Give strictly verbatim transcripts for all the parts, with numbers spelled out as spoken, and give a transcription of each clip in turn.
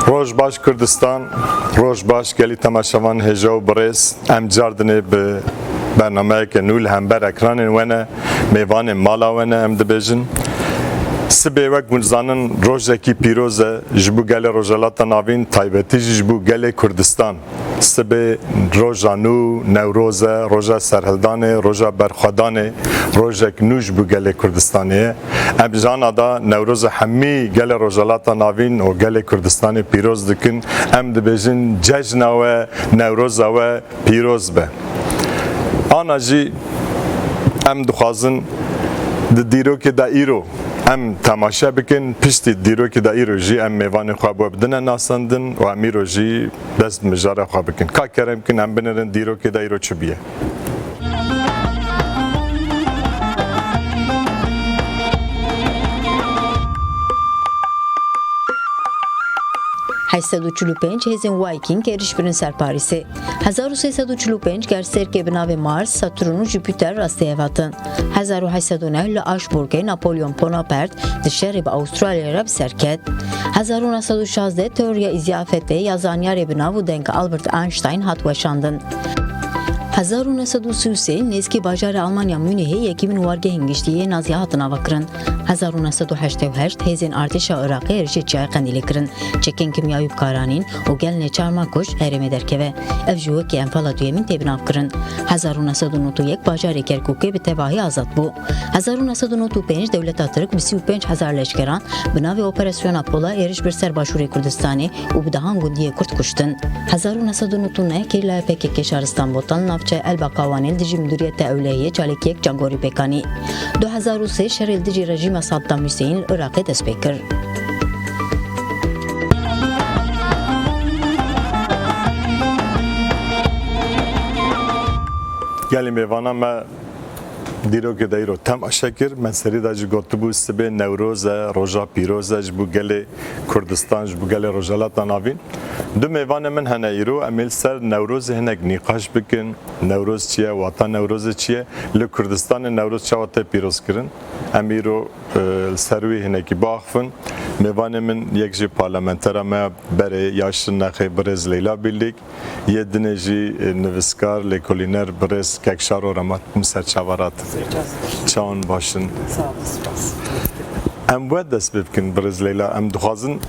Roj baş Kurdistan, roj baş gelî temaşevan hêja û birêz. Em cardinê bi bernameyeke nû li hember ekranên we ne, mêvanên mala we ne, em dibêjin. Sibê wek hûn zanin rojekî pîroz e ji bo gelê Rojhelata Navîn, taybetî jî ji bo gelê Kurdistan. Sibê roja nû, Newroz e, roja serhildanê, roja berxwedanê, rojek nû ji bo gelê Kurdistanê ye. Em ji ana da Newroza hemî gelê Rojhelata Navîn û gelê Kurdistanê pîroz dikin. Em dibêjin cejna we, Newroza we pîroz be. Ana jî em dixwazin di dîrokê de îro em temaşe bikin, piştî dîrokê de îro jî em mêvanê xwe bo bidine nasandin û em îro jî dest bi mijara xwe bikin. Ka kerem kin em binêrin dîrokê de îro çi bûye. Heşt sed û çil û pênc hêzên Viking êriş birin ser Parîsê. Hezar û sê sed û çil û pênc gersêrkê bi navê Mars, Saturn û Jupiter rastî hev hatin. Hezar û heşt sed û neh li Augsburgê Napoleon Bonaparte di şerê bi Avustralyayê re bi ser ket. Hezar û neh sed û şazdeh teoriya îziyafetê ya zanyarê bi nav û deng Albert Einstein hat weşandin. Hezar û neh sed û sî û sê nêzîkî bajarê Almanya Munîhê yekîmîn wargehên giştî yê Nazî hatin avakirin. Hezar û neh sed û heştê û heşt hêzên artêşa Iraqê êrişê Çiyayê Qendîlê kirin. Çekên kîmyawî bi kar anîn û gel neçar ma kuj herêmê derkeve. Ev jî wekî Enfala duyemîn tê binavkirin. Hezar û neh sed û nod û yek bajarê Kerkûkê bi tevahî azad bû. Hezar û neh sed û nod û pênc dewleta Tirk bi sî û pênc hezar leşkeran bi navê Operasyona Pola êriş bir ser başûrê Kurdistanê û bi dehan gundiyê Kurd kuştin. Hezar û neh sed û nod û neh gerîlaya P K K Şaristan Botan li navçeya Elbaka Wanê li dijî Midûriyeta Ewlehiyê çalakiyek cangorî pêk anî. Du hezar û sê şerê li dijî rejîma Saddam Huseyîn li Iraqê dest pê kir. Gelî mêvana me dîrokê de îro temaşe kir. Me serî de jî gotibû sibê Newroz e, roja pîroz e ji bo gelê Kurdistan, ji bo gelê Rojhelata Navîn. Du mêvanê min hene îro, em ê li ser Newrozê hinek nîqaş bikin. Newroz çi ye, wata Newrozê çi ye? Li Kurdistanê Newroz çawa tê pîrozkirin? Em îro, e, li ser wî hinekî biaxifin. Mêvanê min yek jî parlamentera me berê ya Şirnexê birêz Leyla Bîlîk, yê dinê jî, e, nivîskar, lêkolîner birêz Kek Şaro Remat min ser çavan hatin. Çawan baş in? Sağ olun, spas. Em we dest pê bikin birêz Leyla. Em dixwazin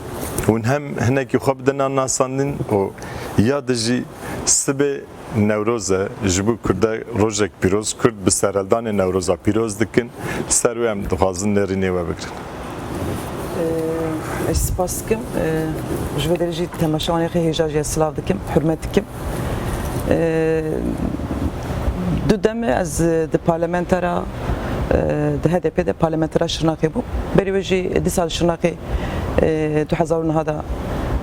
hûn hem hinekî xwe bidin nasandin û ya di jî sibê Newroz e, ji bo Kurda rojek pîroz, Kurd bi serhildanê Newroza pîroz dikin. Ser wê em dixwazin nêrînê we bigirin. Ee, Ez spas dikim. Ee, Ji vê derê jî temaşevanê xwe hêja jî ez silav dikim, hurmet dikim. Ee, Du dem e ez di parlamentera, e, di H D P de parlamentera Şirnexê bûm. Berî wê jî dîsa li Şirnexê, e, du hezar û neh de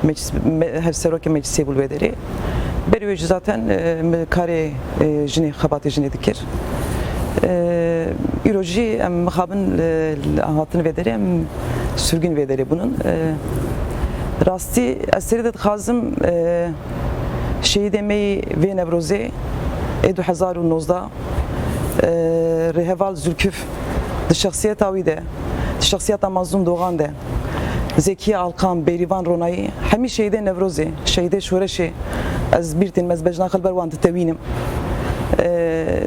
meclis, me, hevserokê meclisê bû li wê derê. Berî wê jî zaten, e, min karê, e, jinê, xebatê jinê dikir. E, Îro jî em mixabin li, li hatin vê derê, em sürgün vê derê bûnin. E, Rastî ez serî de dixwazim, e, şehîdê me yî vê Newrozê ê du hezar û nozdeh, e, Rêheval Zülküf di şexsiyeta wî de, di şexsiyeta Mazlûm Dogan de, Zekiye Alkan, Bêrîvan Ronayî, hemî şehîdê Newrozê, şehîdê şoreşê ez bîr tînim, ez bejna xwe li ber wan ditewînim. E,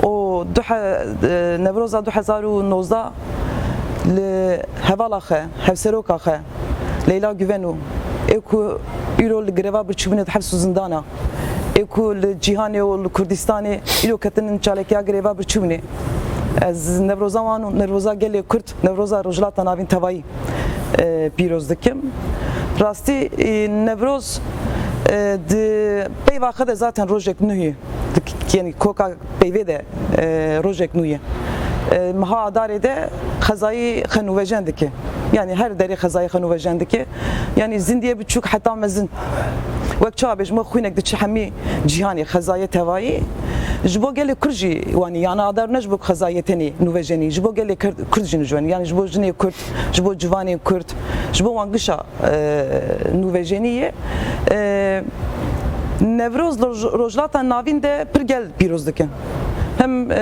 û du he-, e, Newroza du hezar û nozdeh li hevala xwe, hevseroka xwe, Leyla Güvenû, ê ku îro li greva birçîbûnê di heps û zindana, ê ku li cîhanê û li Kurdistanê îro ketinin çalakiya greva birçîbûnê. Ez Newroza wan û Newroza gelê Kurd, Newroza Rojhilata Navîn tevayî, e, pîroz dikim. Rastî, e, Newroz, e, di peyva xwe de zaten rojek nû ye. Di, yanî koka peyvê de, e, rojek nû ye. E, meha Adarê de xezayî xwe nûvejen dike. Yanî her derê xezayî xwe nûvejen dike. Yanî zindiyê biçûk heta mezin. Wek çawa bêjim, wek xwînek diçe hemî cîhanê, xezayê tevayî. Ji bo gelê Kurd jî wanî, yanî Adar ne ji bo xezayê tenê nûvejenî, ji bo gelê Kurd, Kurd jî nûvejenî. Yanî ji bo jinê Kurd, ji bo ciwanê Kurd, ji bo wan gişa e, nûvejenî ye. E, Newroz li Roj-, Rojhilata Navîn de pir gel pîroz dikin. Hem, e,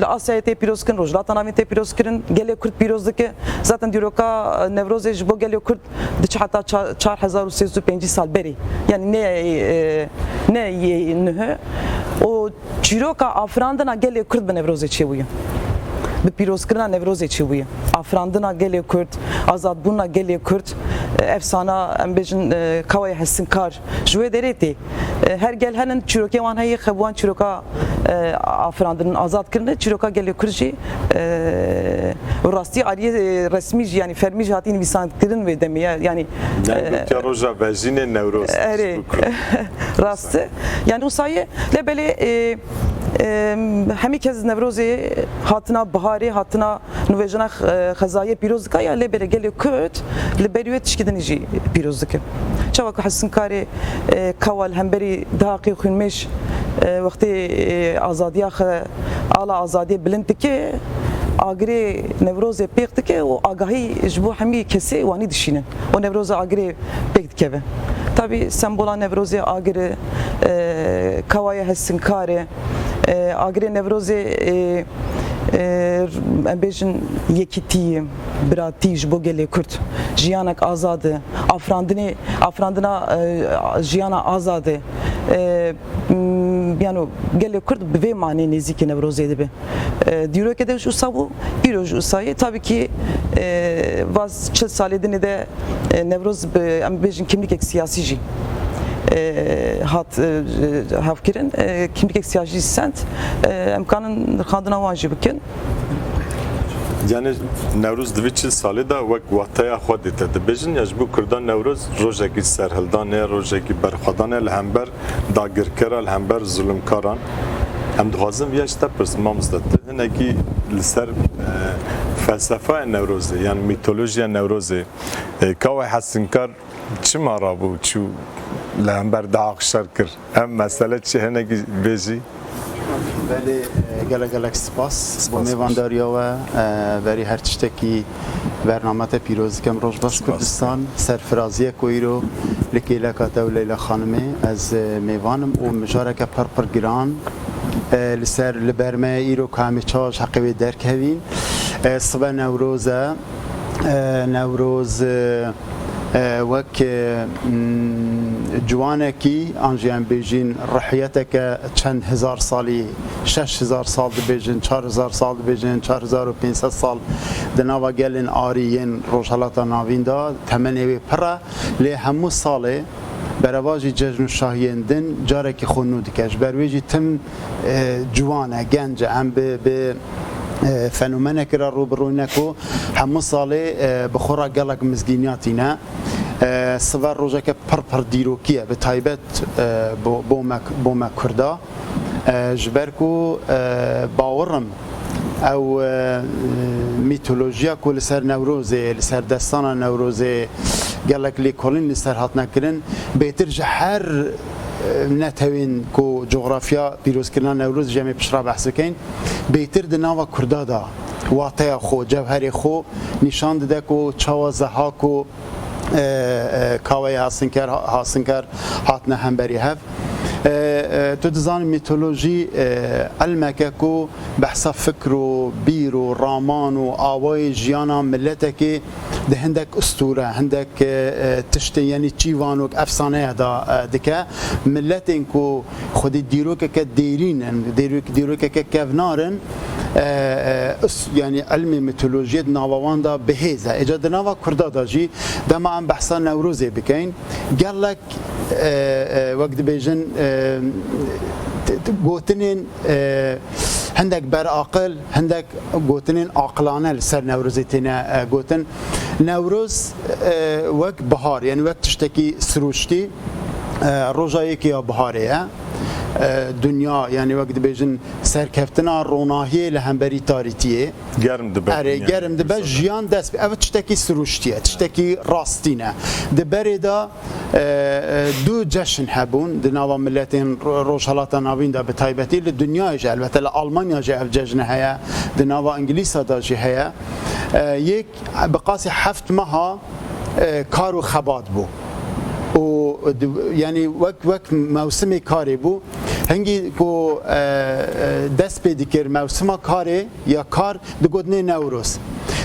li Asyayê tê pîroz kirin, Rojhilata Navîn tê pîroz kirin, gelê Kurd pîroz dike. Zaten dîroka, e, Newrozê ji bo gelê Kurd diçe heta ça-, çar hezar û sê sed û pêncî sal berê. Yani ne, e, ne yê nuhe. O çîroka afirandina gelê Kurd bi Newrozê çêbûye. Bi pîrozkirina Newrozê çêbûye. Afirandina gelê Kurd, azadbûna gelê Kurd, e, efsana, em bêjin, e, Kawayê Hesinkar, ji wê derê tê. E, her gel henin çîrokê wan heye, xwe bi wan çîroka, e, afirandin, azad kirine, çîroka gelê Kurd jî, e, rastî aliyê, e, resmî jî, yani fermî jî hatî nivîsankirin wê demê ya, yani, e, Newrotiya roja vejînê Newroz. Erê. Ji bo Kurd. Rast e. Yani wisa ye, lê belê, e, e, hemî kes Newrozê hatina biharê, hatina nûvejana, e, xezayê pîroz dika ya, lê belê gelê Kurd li berî wê tişkî din jî pîroz dike. Çawa ku Hesinkarê, e, Kawa li hemberî Dihaqê Xwînmêş, e, wextê, e, azadiya xwe, ala azadiyê bilind dike, agirê Newrozê pêk dike û agahî ji bo hemî kesê wanî dişînin. Û Newroza agirê pêk dikeve. Tabî sembola Newrozê agir e, e, Kawayê Hesinkar e, e, agirê Newrozê, e, e, em bêjin yekîtî, biratî ji bo gelê Kurd. Jiyanek azad e, afirandinê, afirandina, e, jiyana azad e. E, m, yano gelê Kurd bi vê manê nêzîkî Newrozê dibe. E, dîrokê de ji wisa bû, îro ji wisa ye. Tabî kî, e, va çil salê dinê de, e, Newroz bi, em bêjin, kimlîkek siyasî jî, e, hat, e, hevkirin. E, kimlîkek siyasî jî send, e, em kanin nirxandina wan jî bikin. Yani Newroz di vî çil salê de wek wateya xwe dê te dibêjin, ya ji bo Kurdan Newroz rojekî serhildan e, rojekî berxwedan e li hember dagirkera, li hember zulmkaran. Em dixwazin viya ji te pirsin, mamoste, tu hinekî li ser, e, felsefeya Newrozê, yan mîtolojiya Newrozê, e, Kawayê Hesinkar çima rabû çû li hember Dihaq şer kir? Em mesele çi hinekî bêjî? Belê, e, gelek gelek spas bo Spas, spas. mêvandariya we. E, berî her tiştekî bername te pîroz dikim, Rojbaş Spas. Kurdistan. Serfiraziyek ku îro li kêleka te û Leyla Xanimê ez, e, mêvan im û mijareke pir pir giran, e, li ser, li ber me îro ku em ê çawa ji heqê wê derkevîn. E, sibe Newroz e. E, Newroz, e, e, wek, e, mm, ciwanekî, an jî em bêjîn ruhiyeteke çend hezar salî, şeş hezar sal dibêjin, çar hezar sal dibêjin, çar hezar û pênc sed sal di nava gelên arî yên Rojhelata Navîn de temenê wê pir e, lê hemû salê berevajî cejn û şahiyên din carekî xwe nû dike. Ji ber wê jî tim, e, ciwan e, genc e. Em bi, bi, e, fenomenekê re rû bi rû ne ku hemû salê, e, bi xwe re gelek mizgîniya tîne. E, sibe rojeke pir pir dîrokî ye, bi taybet, e, bo, bo me, bo me Kurda. E, ji ber ku, e, bawer im ew, e, mîtolojiya ku li ser Newrozê, li ser destana Newrozê gelek lêkolîn li ser hatine kirin, bêtir ji her, e, netewên ku coxrafiya pîrozkirina Newrozê jî em ê piştre behs bikin, bêtir di nava Kurda de wateya xwe, cewherê xwe nîşan dide ku çawa zeha ku e, e, Kaweyê Hasinker, Hasinker hatine hemberî hev. E, e, tu dizanî mîtolojî, e, ilmeke ku behsa fikr û bîr û raman û awayê jiyana miletekê di hindek ustûre, hindek, e, e, tiştên, yanî çîvan û efsaneya de, e, dike. Miletên ku xwedî dîrokeke dêrîn in, dîrok-, dîrokeke kevnar in, e, e, us-, yanî ilmê mîtolojiyê di nava wan de bihêz e. Êca di nava Kurda de jî dema em behsa Newrozê bikeyn, gelek, e, e, wek dibêjin, e, t-, t-, gotinên, e, hindek beraqil, hindek gotinên aqilane li ser Newrozê têne, e, gotin. Newroz, e, wek bihar, yanî wek tiştekî sirûştî, e, roja yekê ya biharê ye. E, dinya, yanî wek dibêjin, serkeftina ronahiyê li hemberî tarîtiyê. Germ dibe Erê, dinya. Germ dibe, jiyan dest bi. Ev tiştekî sirûştî ye, tiştekî rastîn e. Di berê de, e, e, du ceşn hebûn di nava miletên Ro-, Rojhelata Navîn de, bi taybetî li dinyayê jî, elbette li Almanya jî ev cejne heye, di nava Îngilîsa de jî heye. E, yek bi qasî heft meha, e, kar û xebat bû. Û di, yanî wek, wek mewsimê karê bû. Hingî ku, e, e, dest pê dikir mewsima karê ya kar, digotinê Newroz.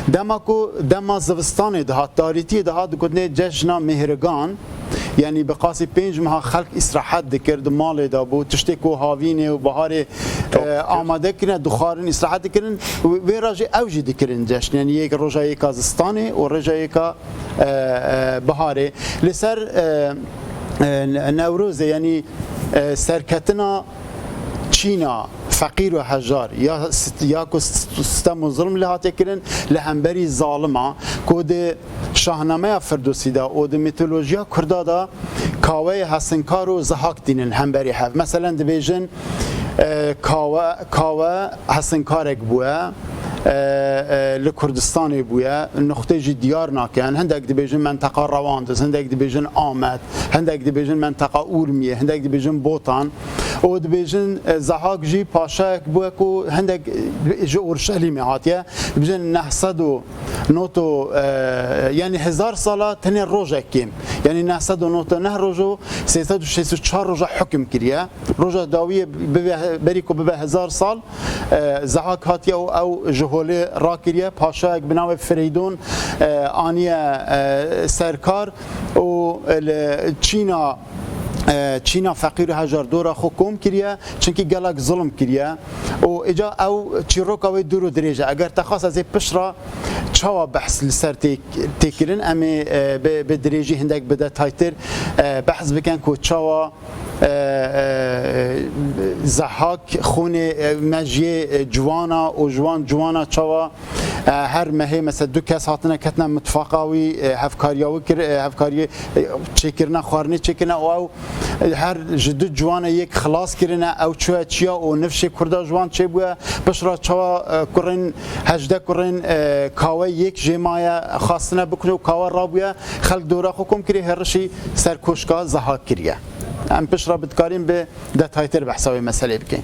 Dema ku dema zivistanê dihat, tarîtiyê dihat, digotinê cejna Mêhrigan. Yanî bi qasî pênc meha xelk îsrehet dikir, di malê de bû. Tiştê ku havînê û biharê, e, amade kirine, dixwarin, îsrehet dikirin. Wê, wê re jî ew jî dikirin cejn. Yanî yek roja yeka zistanê û roja yeka, e, e, biharê. Li ser, e, e, Newrozê, yanî, e, serketina çîna feqîr û hejar ya st-, ya ku st-, stem û zulm lê hatiye kirin li hemberî zalima ku di Şahnameya Firdosî de û di mîtolojiya Kurda de kaweyê hesinkar û zehak tînin hemberî hev. Meselen dibêjin, e, kawe, kawe hesinkarek bûye, e, e, li Kurdistanê bûye, nuqtê jî diyar nake. Hindek dibêjin menteqa Rewandiz, hindek dibêjin Amed, hindek dibêjin menteqa Urmiyê, hindek dibêjin Botan. Û dibêjin, e, Zehak jî paşayek bûye ku hindek, e, ji Orşelîmê hatiye. Dibêjin neh sed û not û, e, yanî hezar sala tenê rojek kêm. Yanî neh sed û not û neh roj û sê sed û şêst û çar roja hukm kiriye. Roja dawiyê bibe, berî ku bibe hezar sal, e, Zehak hatiye û ew ji holê rakiriye. Paşayek bi navê Fireydon, e, aniye, e, serkar û li çîna, e, çîna feqîr û hejar dora xwe kom kiriye, çimkî gelek zulm kiriye. Û îca ew çîroka wê dûr û dirêj e. Eger te xwest ez ê pişt re çawa behs li ser tê, tê kirin, em ê, e, bi, bi dirêjî hindek bi detaytir, e, behs bikin ku çawa, e, e, Zehak xûnê, e, mejiyê, e, ciwana û ji wan ciwana çawa, e, her mehê mesela du kes hatine ketine mitfaqa wî, e, hevkariya wî kir, e, hevkariyê, e, çêkirine, xwarinê çêkirine û ew, e, her ji du ciwane yek xilas kirine, ew çûye çiya û nifşê Kurda ji wan çêbûye. Pişt re çawa, e, kurên, hejdeh kurên, e, kawe yek jê maye, xwestine bikuje û kawe rabûye, xelk dora xwe kom kiriye, hêrişî ser koşka Zehak kiriye. Em pişt re bi dikarîn bi detaytir behsa wê meselê bikin.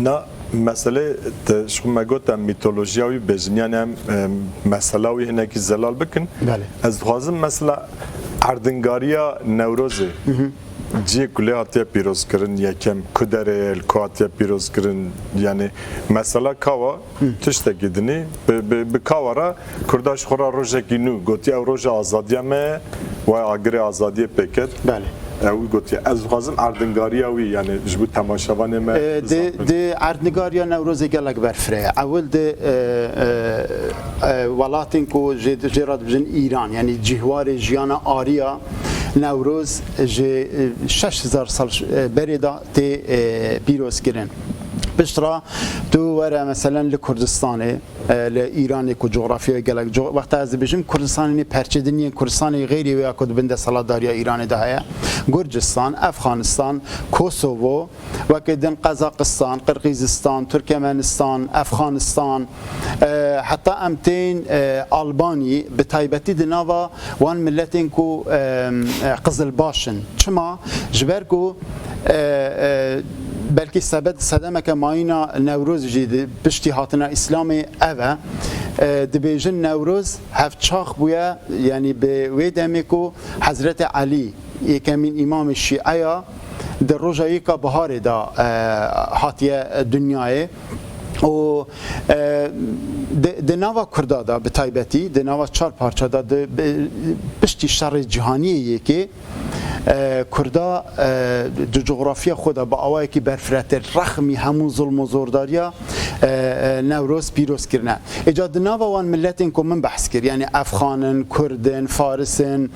Na mesele te ji xwe me got em mîtolojiya wî bêjin, yanî em, em mesela wî hinekî zelal bikin. Belê. Ez dixwazim mesela erdingariya Newrozê. Cihê ku lê hatiye pîrozkirin, yekem ku derê ye, li ku hatiye pîrozkirin, yanî mesela kawa tiştekî dinî, bi, bi, bi kawa re Kurda ji xwe re rojekî nû gotiye, ew roja azadiya me ye, way agirê azadiyê pê ket. Belê. Ew gotiye. Ez dixwazim erdingariya wî, yanî ji bo temaşevanê me E, di, bizanin. Di erdnigariya Newrozê gelek berfireh e. Ewil di, e, e, e, welatên ku jê, jê re dibêjin Îran, yanî cîhwarê jiyana ariya Newroz ji, e, şeş hezar sal, e, berê de tê, e, pîrozkirin. Pişt re tu were meselen li Kurdistanê, e, li Îranê ku cografyayê gelek co-, wexta ez dibêjim Kurdistanê nê perçe din yên Kurdistanê xeyrî wê ya ku di bin desthilatdariya Îranê de heye, Gurcistan, Efxanistan, Kosovo, weke din Qezaqistan, Qirqîzistan, Turkemenistan, Efxanistan, e, heta em tên, e, Albanî, bi taybetî di nava wan miletên ku, e, e, qizilbaş in. Çima? Ji ber ku, e, e, belkî sebet, sedemeke mayîna Newroz jî di piştî hatina Îslamê ev e. E, dibêjin Newroz hevçax bûye, yanî bi wê demê ku Hezretê Elî, yekemîn îmamê Şîeya, di roja yeka biharê de, e, hatiye dinyayê. Û, e, di, di nava Kurda de bi taybetî, di nava çar parça de, di, bi, piştî şerê cîhaniyê yekê, e, Kurda, e, di cografya xwe de bi awayekî berfirehtir rexmî hemû zulm û zordariya, e, e, Newroz pîroz kirine. Îca di nava wan miletên ku min behs kir, yanî Efxan in, Kurd in, Faris in,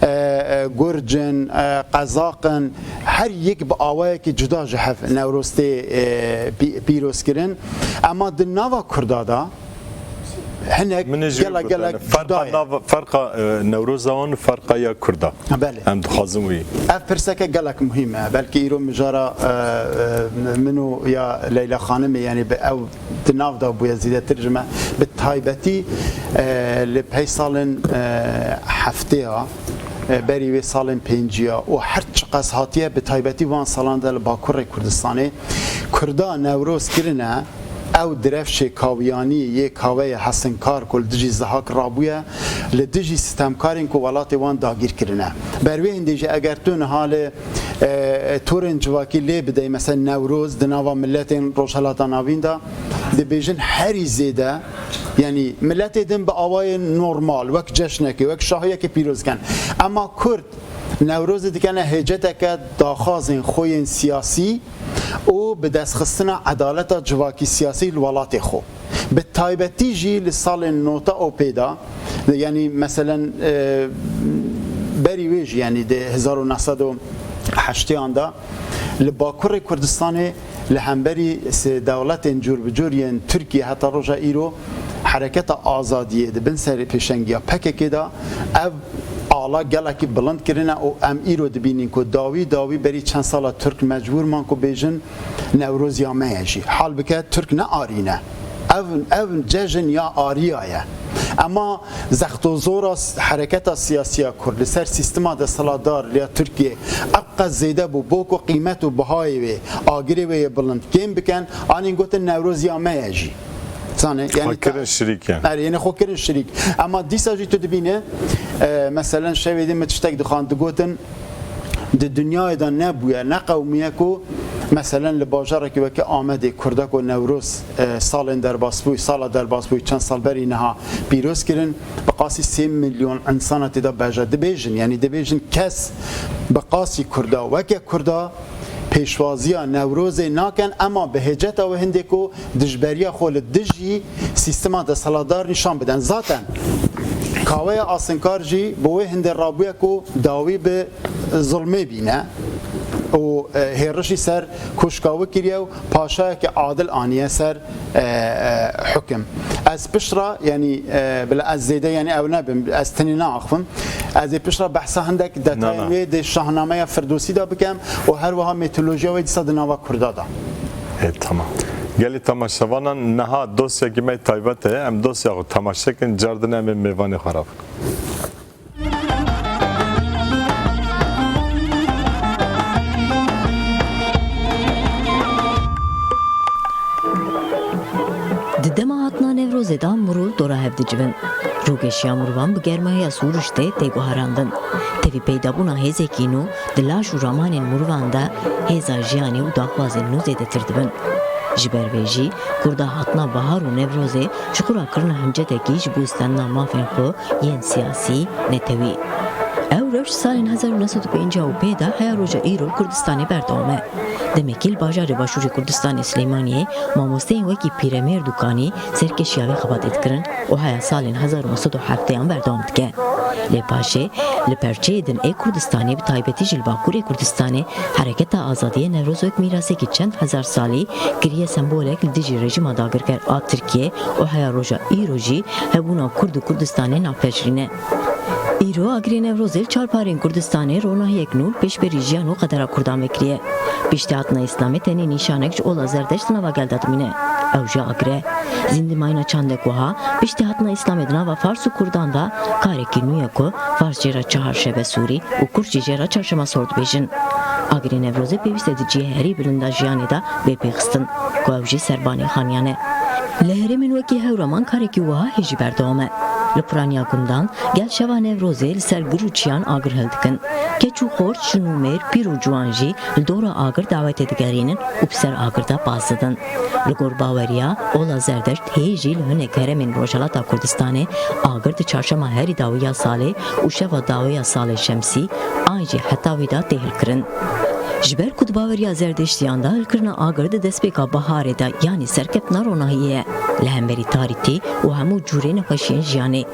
e, e, Gurc in, e, Qezaq in, her yek bi awayekî cuda ji hev Newroz tê, e, pî-, pîrozkirin. Ema di nava Kurda de hinek Min ê jî gelek, gotin, gelek ferqa cuda ye. Nav-, ferqa, e, Newroza wan û ferqa ya Kurda. Belê. Em dixwazin wî. Ev pirseke gelek muhîm e. Belkî îro mijara, e, e, min û ya Leyla Xanimê, yanî bi ew di nav de bûye zêdetir ji me. Bi taybetî, e, li pey salên, e, heftêya, e, berî wê salên pêncîya û her çiqas hatiye, bi taybetî van salan de li Bakurê Kurdistanê Kurda Newroz kirine, ew direvşê kawiyanî yê kaweyê hesinkar ku li dijî Zihak rabûye, li dijî sitemkarên ku welatê wan dagîr kirine. Ber wê hindê jî eger tu niha li, e, e, torên civakî lê bidey, mesela Newroz di nava miletên Rojhelata Navîn de dibêjin herî zêde, yanî miletê din bi awayên normal, wek ceşnekê, wek şahiyekê pîroz dikin. Ema Kurd Newrozê dikene hêceteke daxwazên xwe yên siyasî û bi destxistina edaleta civakî siyasî li welatê xwe. Bi taybetî jî li salên nota û pê de, yanî meselen, e, berî wê jî, yanî di hezar û neh sed û heştêyan de li Bakurê Kurdistanê li hemberî se-, dewletên cûr bi cûr yên Tirkiye heta roja îro hereketa azadiyê di bin serê pêşengiya P K K de ev ala gelekî bilind kirine û em îro dibînin ku dawî dawî berî çend sala Tirk mecbûr man ku bêjin Newroziya me ye jî. Halbike Tirk ne arî ne. Ev, ev cejin ya ariya ye. Ema zextozora s-, hereketa siyasiya Kurd li ser sîstema desthilatdar ya Tirkiye eqe zêde bû, bo ku qîmet û bihayê wê, agirê wê yê bilind kêm bikin, anîn gotin Newroziya me ye jî. Zane, Xwe yani kirin şirîk yani. Erê, yani xwe kirin şirîk. Ema dîsa jî tu dibîne, e, meselen şevê din min tiştek dixwand, digotin, di dinyayê de nebûye, neqewimiye ku meselen li bajarekî weke Amedê Kurda ku Newroz, e, salên derbasbûyî, sala derbasbûyî çend sal berî niha pîroz kirin, bi qasî sê milyon insana tê de beja dibêjin, yanî dibêjin kes bi qasî Kurda, weke Kurda pêşwaziya Newrozê nakin, ema bi hêceta wê hindê ku dijberiya xwe li dijî sîstema desthilatdar nîşan bidin. Zaten Kaweya Asinkar jî bi wê hindê rabûye ku dawî bi zulmê bîne û, e, hêrişî ser koşka wî kiriye û paşayekî adil aniye ser, e, e, hukim. Ez piştre, yanî, e, bila ez zêde, yanî ew nebim, ez tenê naaxivim. Ez ê piştre behsa hindek detayên Na, na. wê di Şahnameya Firdosî de bikim û her wiha metodolojiya wê dîsa di nava Kurda de. E, tamam. Gelî temaşevanan, niha dosyekî me taybet heye. Em dosya xwe temaşe kin, cardin em ê mêvanê xwe re bikin. Di dema hatina Newrozê de mirov dora hev dicivin. Rûgeşiya mirovan bi germahiya sûriştê tê guherandin. Tevî peydabûna hêzekî nû di laş û ramanên mirovan de hêza jiyanê û daxwazên nû zêdetir dibin. Ji ber vê jî Kurda hatina bahar û Newrozê ji xwe re kirina hincetekî ji bo stendina mafên xwe yên siyasî, netewî. Ew rewş salên hezar û neh sed û pêncî û pê de heya roja îro li Kurdistanê berdewam e. Demekî li bajarê Başûrê Kurdistanê Silêmaniyê mamosteyên wekî Pîremêr Dûkanî serkêşiya vê xebatê dikirin û heya salên hezar û neh sed û heftêyan berdewam dike. Lê paşê li perçeyê din ê Kurdistanê, bi taybetî jî li Bakurê Kurdistanê, hereketa azadiyê Newroz wek mîrasekî çend hezar salî kiriye sembolek li dijî rejîma dagirker a Tirkiyê û heya roja îro jî hebûna Kurd û Kurdistanê navpejirî ne. Îro agirê Newrozê li çar parên Kurdistanê ronahiyek nû li pêşberî jiyan û qedera Kurdan vekiriye. Piştî hatina Îslamê tenê nîşanek ji ola Zerdeşt di nava gel de dimîne. Ew jî agir e. Zîndimayîna çandek wiha, piştî hatina Îslamê di nava Fars û Kurdan de karekî nû ye ku Fars jê re çaharşebe sûrî û Kurd jî jê re çarşema sor dibêjin. Agirê Newrozê pêwîst e di cihê herî bilind a jiyanê de bê pêxistin, ku ew jî serbanê xaniyan e. Li herêmên wekî Hewraman karekî wiha hê jî berdewam e. Li piraniya gundan gel şeva Newrozê li ser gir û çiyan agir hildikin. Keç û xort, jin û mêr, pîr û ciwan jî li dora agir dawetê digerînin û bi ser agir de baz didin. Li gor baweriya ola Zerdeşt hê jî li hinek herêmên Rojhelata Kurdistanê agir di çarşema herî dawî ya salê û şeva dawî ya salê şemsî an jî heta wî de tê hilkirin. Ji ber ku di baweriya Zerdeştiyan de hilkirina agir di destpêka biharê de, yanî serkeftina ronahiyê ye, li hemberî tarîtî û hemû cûrê nexweşiyên jiyanê.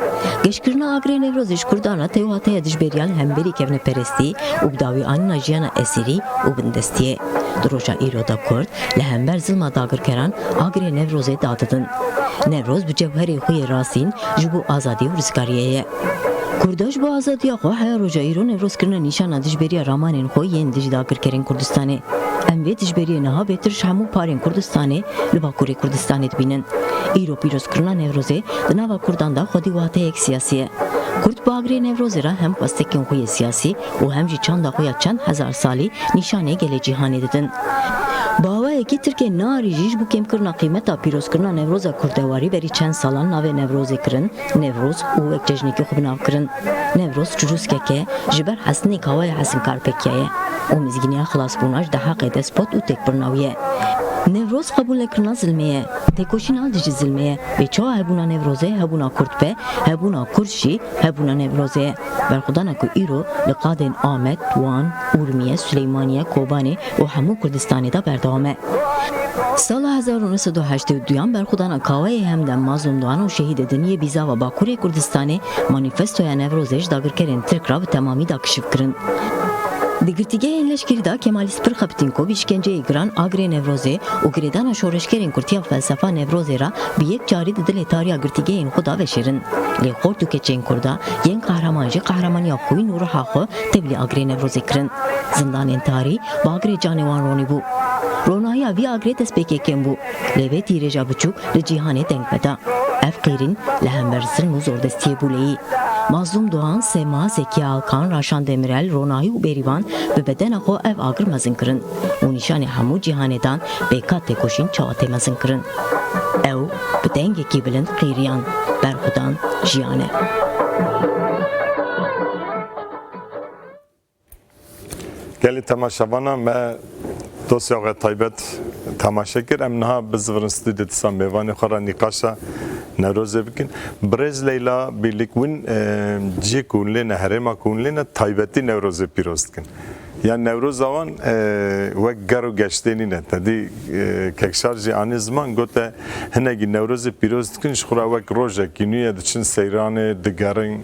Geşkirina agirê Newrozê ji Kurdan re tê û hate ye dijberiya li hemberî kevneperestî û bi dawî anîna jiyana esîrî û bindestiyê. Di roja îro de Kurd li hember zilma dagirkeran agirê Newrozê dadidin. Newroz bi cewherê xwe yê rastîn ji bo azadî û rizgariyê ye. Kurda ji bo azadiya xwe heya roja îro Newroz kirine nîşana dijberiya ramanên xwe yên dijî dagirkerên Kurdistanê. Em vê dijberiyê niha bêtir ji hemû parên Kurdistanê li Bakurê Kurdistanê dibînin. Îro pîrozkirina Newrozê di nava Kurdan de xwedî wateyek siyasî ye. Kurd bi agirê Newrozê re hem xwestekên xwe yê siyasî û hem jî çanda xwe ya çend hezar salî nîşanê gelê cîhanê didin. Bi awayekî Tirkê nearî jî ji bo kêmkirina qîmeta pîrozkirina Newroza Kurdewarî berî çend salan navê Newrozê kirin Newroz û wek cejnekî xwe bi nav kirin. Newroz çirûskek e, ji ber Hesinê Kawayê Hesinkar pekiyaye û mizgîniya xilasbûna ji deheqê dest pot û têkbirina wî ye. Newroz qebûlnekirina zilmê ye, têkoşîna dijî zilmê ye. Lê çawa hebûna Newrozê hebûna Kurd be, hebûna Kurd jî hebûna Newrozê ye. Berxwedana ku îro li qadên Amed, Wan, Urmiye, Sileymaniye, Kobanê û hemû Kurdistanê de berdewam e. Sala hezar û neh sed û heştê û duyan berxwedana Kawayê Hemdem Mazlûm Doğan û Şehîdê Din yê Bîzava Bakurê Kurdistanê manîfestoya Newrozê ji dagirkerên Tirk re bi temamî da kişif kirin. Di girtîgehên leşkerî de Kemalîst pir xebitîn ku bi îşkenceyê giran Agrê Newrozê û girêdana şoreşgerên Kurd ya felsefa Newrozê re bi yek carî di dilê tariya girtîgehên xwe de veşêrin. Lê xort û keçên Kurda yên qehreman jî qehremanîya xwîn û ruha xwe tevlî Agrê Newrozê kirin. Zindanên tarî bi agrê canê wan ronîbû. Ronahiya vî agrê destpêkê kêm bû, lê vê tîrêja biçûk li cîhanê deng veda. Ev qîrîn li hember zilm û zordestiyê bû leyî. Mazlûm Doğan, Sema, Zekiye Alkan, Raşan Demirel, Ronahî û Bêrîvan bi bedena xwe ev agir mezin kirin û nîşanê hemû cîhanê dan bê ka têkoşîn çawa tê mezin kirin. Ew bi dengekî bilind qîriyan, berxwedan jiyan e. Gelî temaşevana me dosya xwe taybet temaşe kir. Em niha bizivirin stûdyo dîsa mêvanê xwe re nîqaşa Newrozê bikin. Birêz Leyla Bîlîk win, e, cihê ku hûn lê ne, herêma ku hûn lê ne, taybetî Newrozê pîroz dikin. Ya Newroza wan, e, wek ger û geştê nîne. Te dî, e, Kekşar jî anî ziman gote hinekî Newrozê pîroz dikin, ji xwe re wek rojekî nû ye, diçin seyranê, digerin,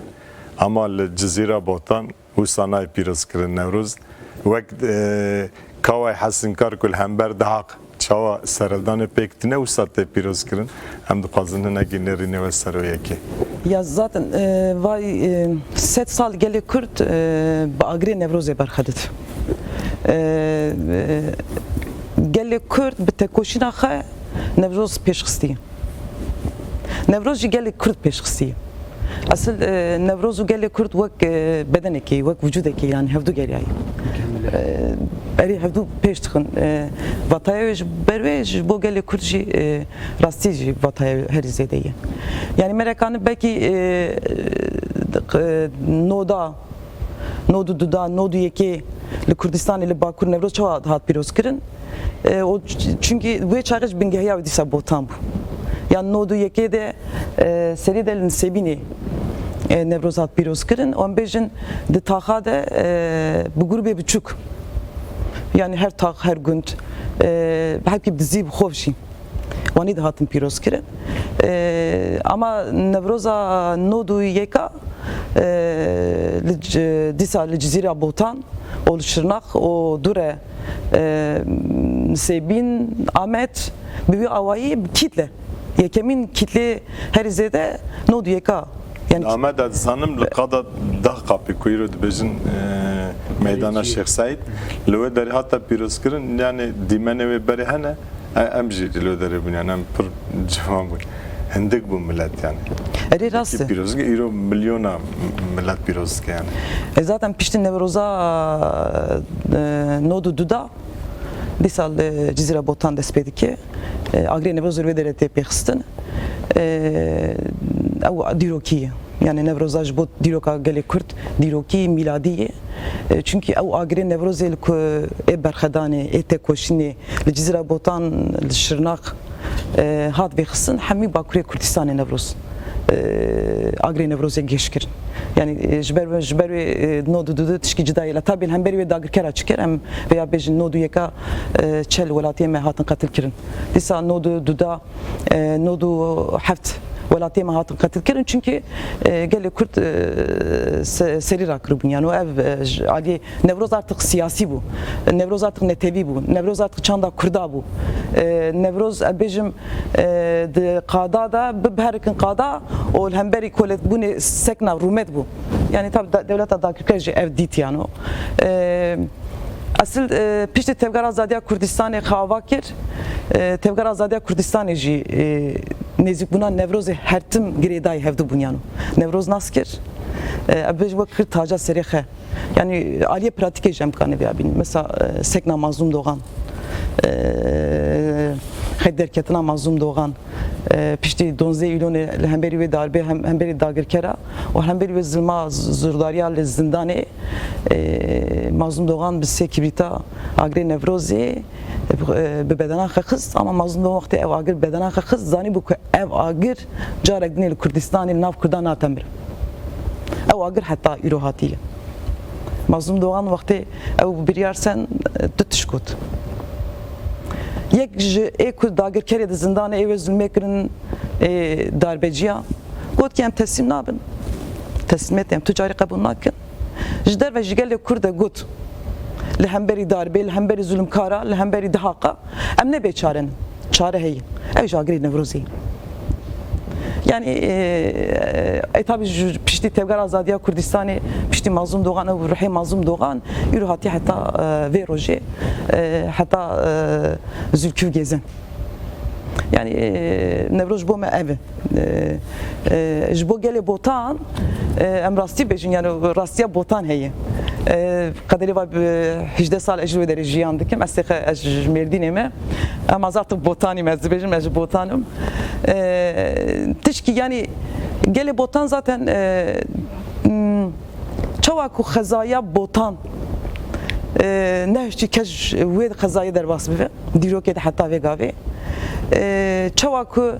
ama li Cizîra Botan wisa nayê pîrozkirin Newroz. Wek, e, Kawayê Hesinkar ku li hember Dehaq çawa serhildanê pêk tine, wisa tê pîrozkirin. Em dixwazin hinekî nêrînê we ser wê yekê. Ya zaten, e, vay, e, sed sal gelê Kurd, e, bi agrê Newrozê berxwe didin. E, e, gelê Kurd bi tekoşîna xwe Newroz pêş xistiye. Newroz jî gelê Kurd pêş xistiye. Esil, e, Newroz û gelê Kurd wek, e, bedenekê, wek wicûdekê, yani hevdu geriyayî. E, erê hevdu pêş dixin. E, vataya wê ji ber wê ji bo gelê Kurd jî, e, rastî jî vataya wê herî zêde ye. Yani merekane belkî, e, e, noda Nod û duda, nod û yekê li Kurdistanê, li Bakur Newroz çawa hat pîrozkirin? E, o ç-, çunkî wê çaxê ji bingehiya wê dîsa Botan bû. Ya nod û yekê de, e, serî de li Nisêbînê, e, Newroz hat pîrozkirin. Em bêjin di taxa de, e, bi grûbê biçûk, yani her tax, her gund, e, hepkî bi dizî bi xov jî. Wanî dihatin pîrozkirin. E, ama Newroza nod û yeka, e, li c-, dîsa li Cizîra Botan û li Şirnax û dû re, e, Nisêbîn, Amed, bi wî awayî bi kîtle. Yekemîn kîtlê herî zêde nod û yeka. Yani Li Ameda dizanim li qada Dahqapê ku îro dibêjin, e, meydana Şêx Seîd, li wê derê hate pîrozkirin, yani dîmenê wê berê hene, e, em jî li wê derê bûn, yani em pir ciwan bûn. Hindik bû milet yani. Erê, rast e. Pîroz dike, îro milyona milet pîroz dike yani. E, zaten piştî Newroza, e, nod û du da, dîsa li Cizîra Botan dest pê dike. E, agrê Newrozê li wê derê tê pêxistin. E, ew dîrokî ye. Yani Newroza ji bo dîroka gelê Kurd dîrokî mîladî ye. E, çunkî ew agrê Newrozê li ku ê berxwedanê, ê tekoşînê li Cizîra Botan, li Şirnax, e, hat vêxistin, hemî Bakurê Kurdistanê Newroz, e, agrê Newrozê gêş kirin. Yani, e, ji ber, ji ber wê, e, nod û du de tişkî cida ye. Lê tabî li hemberî wê dagirkera çi kir, em vêya bêjin nod û yeka, e, çel welatiyê me hatin qetil kirin. Dîsa nod û du da, e, nod û heft welatiyê me hatin qetil kirin. Çunkî, e, gelê Kurd, e, se-, serî rakiribûn. Yani ev, e, ji aliyê Newroz artık siyasî bû. Newroz artık netewî bû. Newroz artık çanda Kurda bû. E, Newroz, e, bêjim, e, di qada de, bi biherikin qada û li hemberî koletbûnê sekna rûmet bû. Yani tabi de-, dewleta dagirker jî ev dît yani. E, esil, e, piştî Tevgera Azadiya Kurdistanê xwe ava kir. E, Tevgera Azadiya Kurdistanê jî, e, nêzîkbûna Newrozê her tim girêdayî hevdu bûn yani. Newroz nas kir. E, ev bêjim wek kir taca serê xwe. Yani aliyê pratîkê jî em dikarin vêya bînin. Mesela, e, sekna Mazlûm Doğan. Xet derketina Mazlûm Dogan, e, piştî donzdeh Îlonê li hemberî wê darbê, hem, hemberî dagirkera û hemberî wê zilma z-, zordariya li zindanê, e, Mazlûm Dogan bi sê kibrîta agirê Newrozê, e, bi bedena xwe xist, ama Mazlûm Dogan wextê ew agir bedena xwe xist, zanîbû ku ev agir carek dinê li Kurdistanê, li nav Kurdan nate mirin. Ew agir heta îro hatiye. Mazlûm Dogan wextê ew biryar sen, e, du tişt got. Yek ji ê ku dagirkerê di zindanê ê wê zulmê kirin, ê darbeciya, got ki em teslîm nabin. Teslîmiyetê em tu carî qebûl nakin. Ji derve ji gelê Kurd de got, li hemberî darbê, li hemberî zulmkara, li hemberî dihaqa, em ne bêçare ne. Çare heye. Ew jî agirê Newrozê ye. Yani, e, e, tabi ji piştî Tevgera Azadiya Kurdistanê, piştî Mazlûm Dogan û ruhê Mazlûm Dogan, îro hatiye heta, e, vê rojê, e, heta, e, Zülküf Gezen. Yani, e, Newroz ji bo me ev e. E, e, ji bo gelê Botan, e, em rastî bêjin, yani rastiya Botan heye. E, Qederê va bi hejdeh sal ez ji wê derê jiyan dikim. Ez têxe, ez ji Mêrdînê me. Ama zaten Botanî me, ez dibêjim, ez ji Botan im. E, tişkî, yani, gelê Botan zaten, e, m, çawa ku xezaya Botan, e, nehiştî kes ji wê xezayê derbas bibe. Dîrokê de heta vê gavê. E, çawa ku,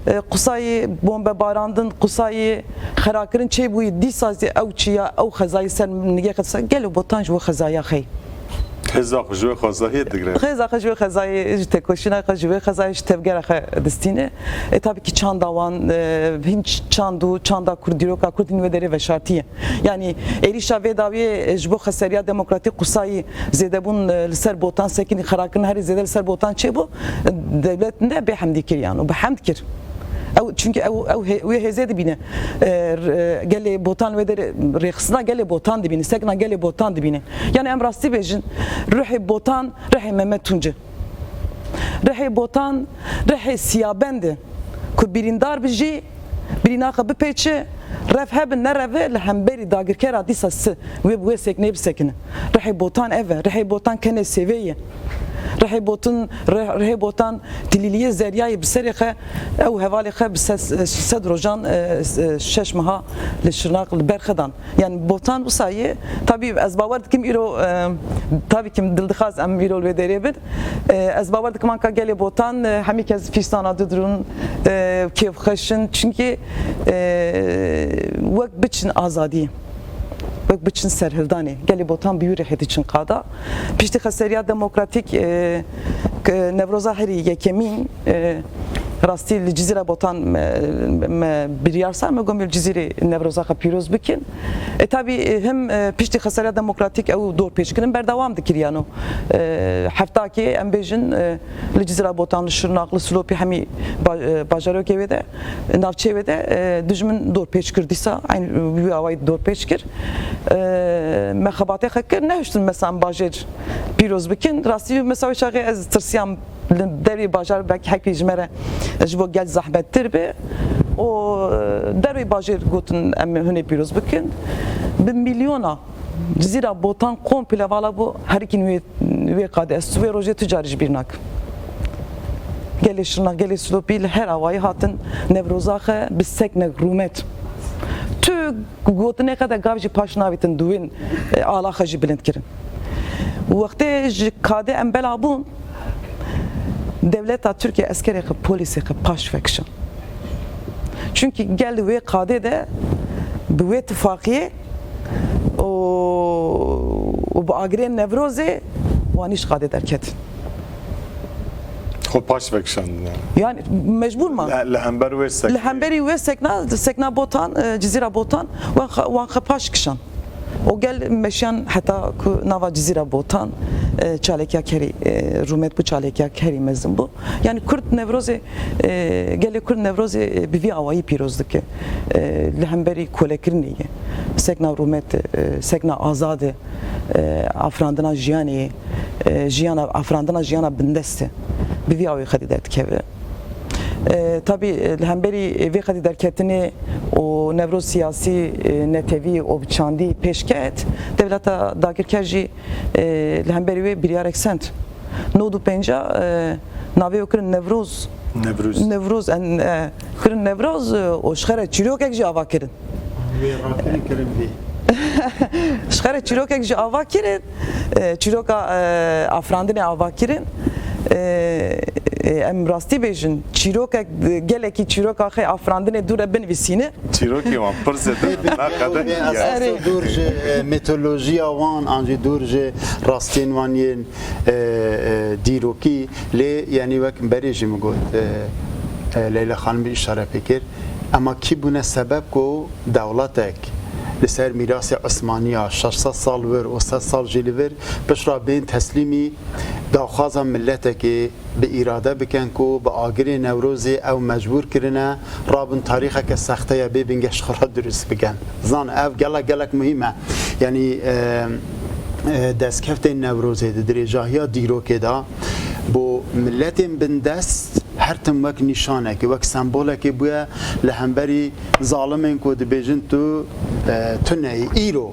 e, qusayê bombebarandin, qusayê xerakirin çêbûyî, dîsa zî ew çiya, ew xezayê ser nigê xwe dise, gelê Botan ji we xezaya xey. Hêza xwe ji wê xezayê digre. Hêza xwe ji wê xezayê, ji têkoşîna xwe, ji wê xezayê, ji tevgera xwe distîne. E, tabii ki çanda wan, e, hîn ç-, çand û çanda Kurd, dîroka Kurd hîn wê derê veşartiye. Yani êrîşa vê dawiyê, e, ji bo xeseriya demokratîk qusayî zêdebûn, e, li ser Botan sekinî, xerakirin herî zêde li ser Botan çêbû, e, dewlet ne bêhemdî kir yan û bi hemd kir. Ew, çunkî ew, ew hê-, wê hêzê dibîne. E, r-, e, gelê Botan wê derê rêxistina gelê Botan dibîne, sekna gelê Botan dibîne. Yani em rastî bêjin, ruhê Botan, ruhê Mehmet Tunci. Rihê Botan, rihê siyabend e. Ku birîndar bi jî, birîna xwe bipêçe, rev hebin nerev e, li hemberî dagirkera dîsa si, wê bi wê seknê bisekine. Rihê Botan ev e. Rihê Botan kenê sêvê ye. Rihê Botan, rih-, rihê Botan tilîliyê zeryayê bi serê xwe, ew hevalê xwe bi se-, sed rojan, e, e, şeş meha li Şirnak li ber xwe dan. Yani Botan wisa ye. Tabii ez bawer dikim îro, e, tabii ki dildixaz em îro li wê derê bin. E, ez bawer dikim anka gelê Botan, e, hemî kes fîstana didrûn, e, kêfxweş in. Çunkî, e, wek biçin azadiyê, wek biçin serhildanê. Gelê Botan bi wî rihê diçin qada. Piştî xeseriya demokratîk, e, ke Newroza herî yekemîn, e, rastî li Cizîra Botan me, me biryar sar, me got li Cizîrê Newroza xwe pîroz bikin. E, tabii, e, hem, e, piştî xeseriya demokratîk ew dorpêçkirin berdewam dikir, yano, e, heftakê em bêjin, e, li Cizîra Botan, li Şirnaq, li Silopî hemî ba-, e, bajarokê wê de, navçeyê wê de, e, dijmin dorpêç kir dîsa, eyn wî awayî dorpêç kir. E, me xebatê xwe kir, nehiştin mesela em bajêr pîroz bikin. Rastî mesela wê çaxê ez tirsiyam li dervê bajar belkî hekî ji me re ji bo gel zehmettir be. Û, e, dervê bajêr gotin em hunê pîroz bikin. Bi milyona Cizîra Botan komple vala bû herikîn wê, wê qadê. Ez wê rojê tu carî ji bîr nakim. Gelê Şirnak, gelê Silopî li her awayî hatin Newroza xwe bi seknek rûmet. Tu gotinê xwe de gav jî paş navîtin, duwên, e, ala xwe jî bilind kirin. Wextê ji kadê em bela bûn, dewleta Tirkiye eskerê xwe, polîsê xwe paş vekişan. Çunkî gel wê qadê de bi wê tifaqiyê û, û bi agirên Newrozê wan îş qadê derketin. Xwe paş vekişandin yani. Yani mecbûr man. Li, li hember wê seknê. Li hemberî wê sekna, sekna Botan, e, Cizîra Botan, wan xwe, wan xwe paş kişan. O gel meşiyan heta ku nava Cizîra Botan, e, çalekya kerî, e, rûmet bû, çalekya kerî mezin bû. Yani Kurd Newrozê, e, gelê Kurd Newrozê, e, bi vî awayî pîroz dike. E, li hemberî kolekirinê ye. Sekna rûmet, e, sekna azad e, e, afirandina jiyanê ye. E, jiyana, afirandina jiyana bindest e. Bi vî awayî xedî derdikeve. E, tabî, e, li hemberî, e, vê xedî derketinê û Newroz siyasî, e, netewî û bi çandî pêş ket, dewleta dagirker jî, e, li hemberî wê biryarek send. Nod û pênca, e, navê wê kirin Newroz. Newroz. Newroz, en, e, kirin Newroz, e, û ji xwe re çîrokek jî ava kirin. Wê rakirin kirin vê. Ji xwe re çîrokek jî ava kirin, e, çîroka, e, afirandinê ava kirin. E, e, em rastî bêjin, çîrokek, e, gelekî çîroka xwe afirandinê dû re binivîsîne. Çîrokê wan pir zêde ne qede Vê esas Erê. dûr ji, e, mitolojiya wan, an jî dûr ji rastiyên wan yên, e, e, dîrokî. Lê, yanî, wek berê jî min got, e, e, Leyla Xanimî îşare pê kir. Ema kî bûne sebeb ku dewletek li ser mîrasê Osmaniya şeş sed sal wir û sed sal jî li vir pişra bên teslîmî daxwaza miletekê bi îrade bikin ku bi agirê Newrozê ew mecbûr kirine rabin tarîxeke sexte ya bê bingeh ji xwe re dirust bikin. Zan, ev gelek, gelek muhîm e. Yanî, e, e, destkeftên Newrozê di dirêjahiya dîrokê de bo miletên bindest her tim wek nîşanekê, wek sembolekê bûye li hemberî zalimên ku dibêjin tu, e, tu neyî. Îro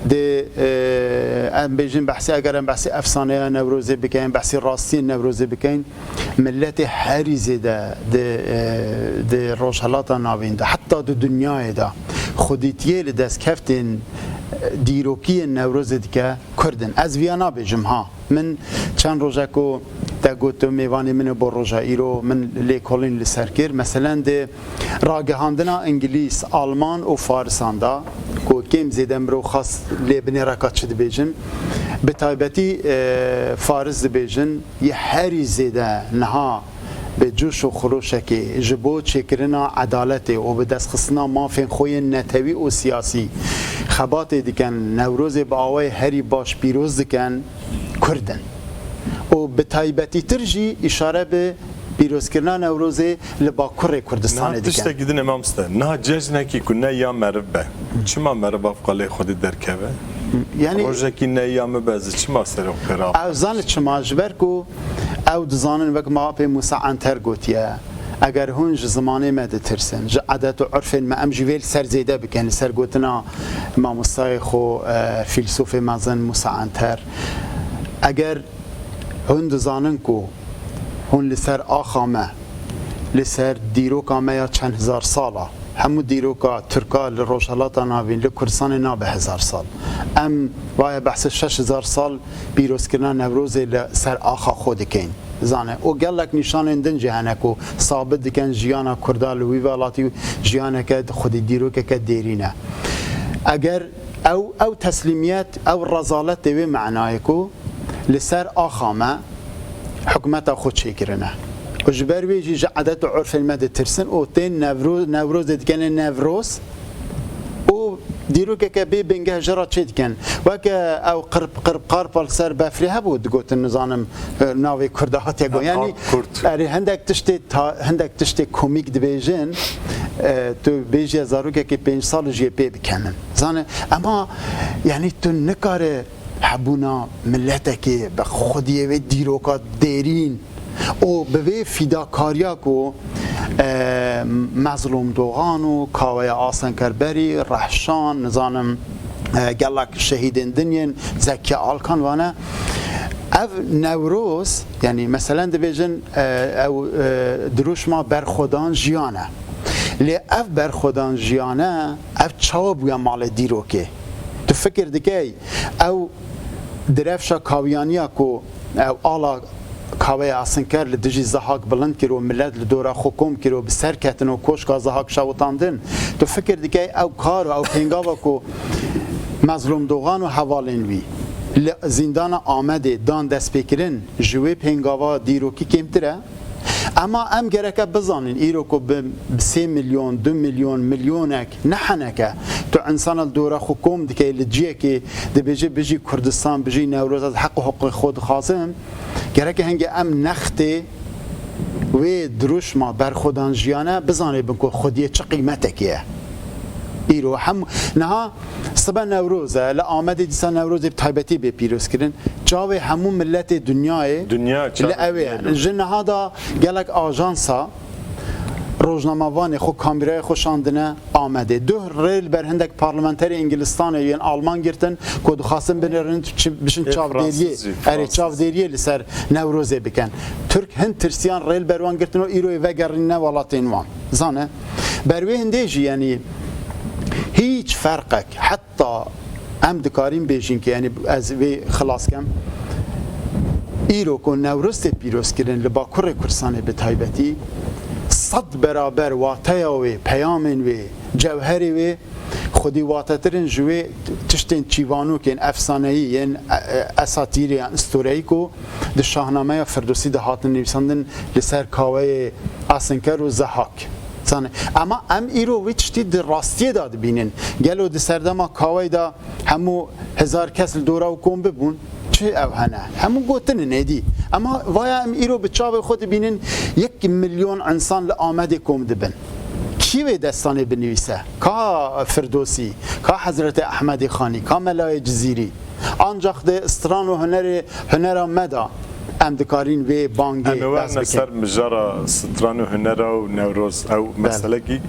di, e, em bêjin behsê, eger em behsê efsaneya Newrozê bikeyin, behsê rastiyên Newrozê bikeyin, miletê herî zêde di, e, di Rojhelata Navîn de, heta di dinyayê de xwedîtiyê li destkeftên, e, dîrokiyên Newrozê dike Kurd in. Ez viya nabêjim ha. Min çend rojek ku te got tu mêvanê min ê bo roja îro, min lêkolîn li ser kir. Meselen di ragihandina Îngilîz, Alman û Farisan de ku kêm zêde mirov xas lê binêreka çi dibêjin. Bi taybetî, e, Faris dibêjin, yê herî zêde niha bi coş û xiroşekê ji bo çêkirina edaletê û bi destxistina mafên xwe yên netewî û siyasî xebatê dikin, Newrozê bi awayê herî baş pîroz dikin, Kurd in. Û bi taybetîtir jî îşare bi pîrozkirina Newrozê li Bakurê Kurdistanê dikin. Niha tiştekî din e mamoste. Niha cejnekî ku ne ya meriv be, çima meriv ev qalê xwedî derkeve? Yani rojekî ne ya min be, ez çima serê xwe pê raxim? Ew zanî çima? Ji ber ku ew dizanin, wek ma apê Musa Anter gotiye, eger hûn ji zimanê me ditirsin, ji edet û urfên me, em jî vê li ser zêde bikin, li ser gotina mamostayê xwe, e, fîlsofê mezin Musa Anter, eger hûn dizanin ku hûn li ser axa me, li ser dîroka me ya çend hezar sal a, hemû dîroka Tirka li Rojhelata Navîn, li Kurdistanê nabe hezar sal. Em vaye behsê şeş hezar sal pîrozkirina Newrozê li ser axa xwe dikin. Zane, û gelek nîşanên din jî hene ku sabit dikin jiyana Kurda li wî welatî jiyaneke xwedî dîrokeke dêrîn e. Eger ew, ew teslîmiyet, ew rezalet tê wê menayê ku li ser axa me hikûmeta xwe çêkirine. Û ji ber wê jî ji edet û urfên me ditirsin û tên Newro-, Newrozê dikene Newroz û dîrokeke bê bingeh ji re çê dikin. Weke ew qirp, qirp qarpa li ser befrê hebû, digotin, nizanim, e, navê Kurda hatiye got. Ha, yanî, qarp kurt. Erê, hindek tiştê ta-, hindek tiştê komîk dibêjin, e, tu bêjî zarokekî pênc sal jî yê pê bikenin. Zane, ema, yanî, tu nikare hebûna miletekê bi xwediyê wê dîroka dêrîn û bi vê fîdakariya ku, e, Mezlûm Dogan û Kaweya Asenkerberî, Rehşan, nizanim, e, gelek şehîdên din yên, Zekiye Alkan vane, ev Newroz, yanî meselen dibêjin, e, ew, e, dirûşma berxwedan jiyane. Lê ev berxwedan jiyane, ev çawa bûye malê dîrokê? Tu fikir dikey, ew direvşa kawiyaniya ku ew ala Kaweya Asinker li dijî Zehak bilind kir û milet li dora xwe kom kir û bi ser ketin û koşka Zehak şewitandin. Tu fikir dikey ew kar û ew pêngava ku Mezlûm Dogan û hevalên wî li zîndana Amedê dan destpêkirin, ji wê pêngava dîrokî kêmtir e? Ema em gereke bizanîn, îro ku bi, bi sê milyon, du milyon, milyonek, ne heneke, tu insana li dora xwe kom dikey, li ciyekê dibêje, "Bijî Kurdistan, bijî Newroz, ez heq û hiqûqê xwe dixwazim." Gereke hingê em nextê wê dirûşma berxwedan jiyane bizanê bin ku xwediyê çi qîmetekê ye. Îro hem niha sibe Newroz e, li Amedê dîsa Newrozê bi taybetî bê pîrozkirin. Çavê hemû miletê dinyayê Dinya li çavê ew ê ye. Ji niha da gelek ajansa rojnamevanê xwe, kamîraya xwe şandine Amedê. Duh rê li ber hindek parlamenterê Îngilistanê yên Alman girtin ku dixwastin binêrin çi-, biçin çavdêriyê, erê, çavdêriyê li ser Newrozê bikin. Tirk hin tirsiyan rê li ber wan girtin û îro yê vegerîne welatên wan. Zane, ber wê hindê jî, yanî, hîç ferqek, heta em dikarin bêjin ki, yanî, ez vê xilas kem, îro ku Newroz tê pîrozkirin li Bakurê Kurdistanê bi taybetî, sed beraber wateya wê, peyamên wê, cewherê wê, xwedî watetir in ji wê tiştên çîvanokên efsaneyî yên, e, e, esatîrê yan istoreyî ku di Şahnameya Firdosî de hatin nivîsandin li ser kaweyê Asinker û Zehak. Zanî, ema em îro wî tiştî di rastiyê de dibînin. Gelo di serdema kaweyê de hemû hezar kes li dora wî kom bibûn? Çi ew hene? Hemû gotin in êdî. Ema vaya em îro bi çavê xwe dibînin, yek milyon însan li Amedê kom dibin. Kî wê destanê binivîse? Ka Firdosî, ka Hezretê Ehmedê Xanî, ka Melayê Cizîrî? Ancax di stran û hunerê, hunera me de em dikarin vê bangê Em ê bes werne bikin. Ser mijara stran û hunera û Newroz. Ew Bele. Meselekî,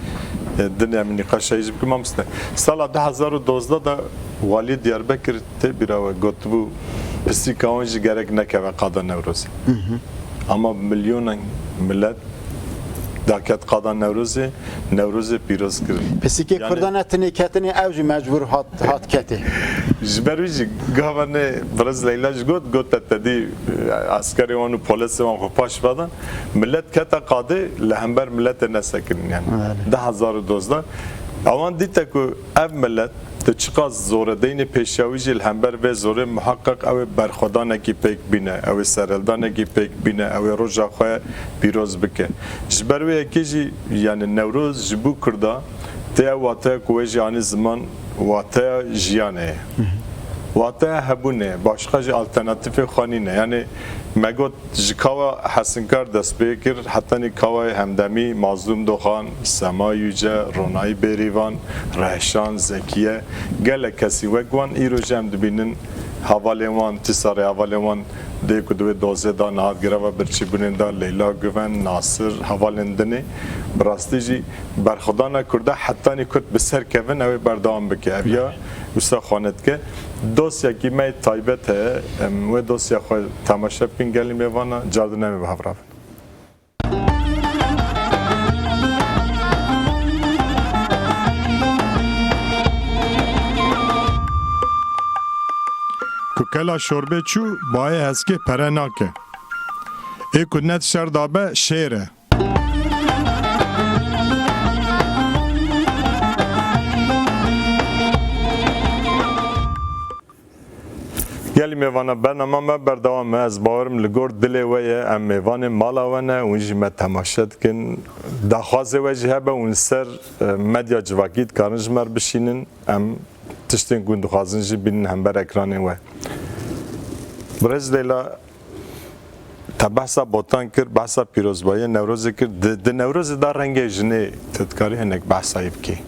e, din em nîqaşa jî bikin. Mamoste, sala du hezar û dozdeh de waliyê Diyarbekir tê bîra we gotibû, pisîka wan jî gerek nekeve qada Newrozê. Ama milyonan milet daket qada Newrozê, Newrozê pîroz kirin. Pisîkê Kurdan e tinê ketinê, ew jî mecbûr hat, hat ketê. Ji ber wî jî gava ne birêz Leyla jî got, got te tedî, e, eskerê wan û polisê wan xwe paş vedan. Milet kete qadê li hember miletê nesekirin yani. Belê. Du hezar û dozdeh. Ewan dîte ku ev milet tu çiqas zore deyne pêşiya wî jî li hember vê zorê muheqeq ew ê berxwedanekî pêk bîne, ew ê serhildanekî pêk bîne, ew ê roja xwe pîroz bike. Ji ber wê yekê jî, yani Newroz ji bo Kurda tê ew wateya ku wê jî anî ziman, wateya jiyanê ye. Wateya hebûnê ye, başqa jî alternatîfê xwe nîne. Yani me got, ji kawa Hesinkar dest pê kir, hetanî kawayê Hemdemî, Mazlûm Doxan, Sema Yüce, Ronayî Bêrîvan, Rehşan, Zekiye, gelek kesî wek wan îro jî em dibînin, hevalên wan, tîsa rêhevalên wan dê ku di wê dozê de niha di greva birçîbûnê de, Leyla Guven, Nasir, hevalên dinê, bi rastî jî berxwedana Kurda hetanî Kurd bi ser kevin ew ê berdewam bike. Ev ya wisa xwe nedike. Dosyekî me taybet heye, em wê dosya xwe temaşe bikin gelî mêvana, cardin em ê bi hev re bin. Ku kela şorbê çû, bayê heskê pere nake. Ê ku ne di şer de be, şêr e. Gelî mêvana, bernama me berdewam e. Ez bawerim li gor dilê we ye. Em mêvanê mala we ne, hûn jî me temaşe dikin. Daxwazê we jî hebe, hûn li ser, e, medya civakî dikarin ji me re bişînin. Em tiştên ku hûn dixwazin jî bînin hember ekranên we. Birêz Leyla, te behsa Botan kir, behsa pîrozbahiya Newrozê kir. Di, di Newrozê de rengê jinê tu dikarî hinek behsa wî bikî?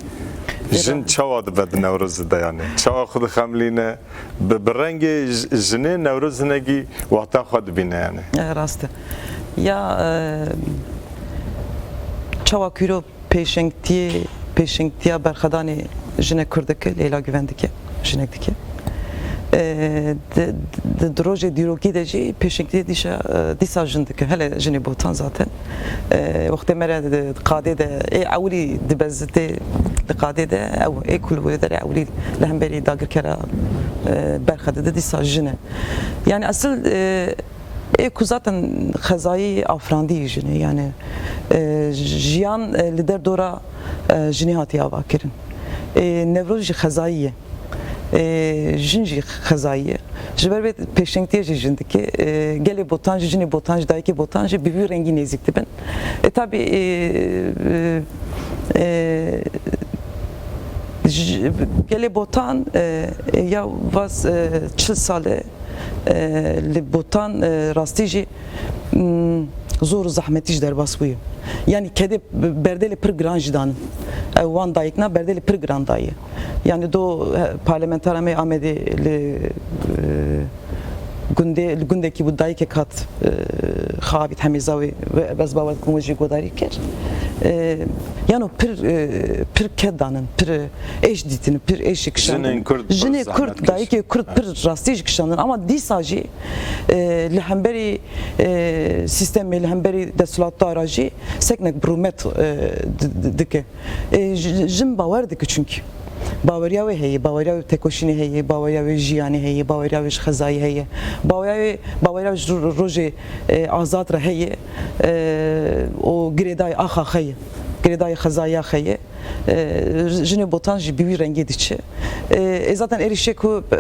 Jin çawa dibe di Newrozê de yani? Çawa xwe dixemilîne? Bi, bi rengê j-, jinê Newroz hinekî wexta xwe dibîne yani. E, rast e. Ya, e, çawa ku îro pêşengtiyê, pêşengtiya berxwedanê jinek Kurd dike, Leyla Guven dike, jinek dike. E, di, di, di rojê dîrokî de jî pêşengtiyê dîşa, e, dîsa jin dike. Hele jinê Botan zaten. E, wextê me re di, di qadê de, ê ewilî dibezitê li qadê de, ew ê ku li wê derê ewilî li hemberî dagirkera, e, berxwe dide, dîsa jin e. Yani esil, e, Ê ku zaten xezayî afirandî jinê, yani, e, jiyan, e, li derdora, e, jinê hatiye avakirin. Ê, Newroz jî xezayî ye. Ê, jin jî xezayî ye. Ji ber vê pêşengtiyê jî jin dike. Ê, gelê Botan jî, jinê Botan jî, dayikê Botan jî bi vî rengî nêzîk dibin. E, tabî, e, e, e, ji-, gelê Botan, e, e, ya vaz, e, çil sal e, e, li Botan, e, rastî jî, m, zor û zehmetî ji derbas bûye. Yanî kedê berdêlê pir giran jî danin. Ew wan dayikna berdêlê pir giran daye. Yanî do, e, parlamentara me Amedê li, e, gundê, li gundekî bû, dayikek hat, e, xwe avît hemêza wê, we, ez bawer dikim we jî guhdarî kir. E, yano pir, e, pir ked danin, pir êş dîtin, pir êşî kişandin. Jinên Kurd pir Jinê zehmet Kurd, keş. Dayikê Kurd pir rastî jî kişandin. Ama dîsa jî, e, li hemberî, e, sîstemê, li hemberî desthilatdara jî seknek bi rûmet, e, di-, di-, dike. E, ji-, jin bawer dike çünkü. Baweriya wê heye, baweriya wê tekoşînê heye, baweriya wê jiyanê heye, baweriya wê ji xezayê heye, baweriya wê, baweriya wê ji ro-, rojê, e, azad re heye, e, û girêdayê axa xeye, girêdayê xezaya xeye. E, jinê Botan jî bi wî rengê diçe. E, e, zaten êrîşê ku, he,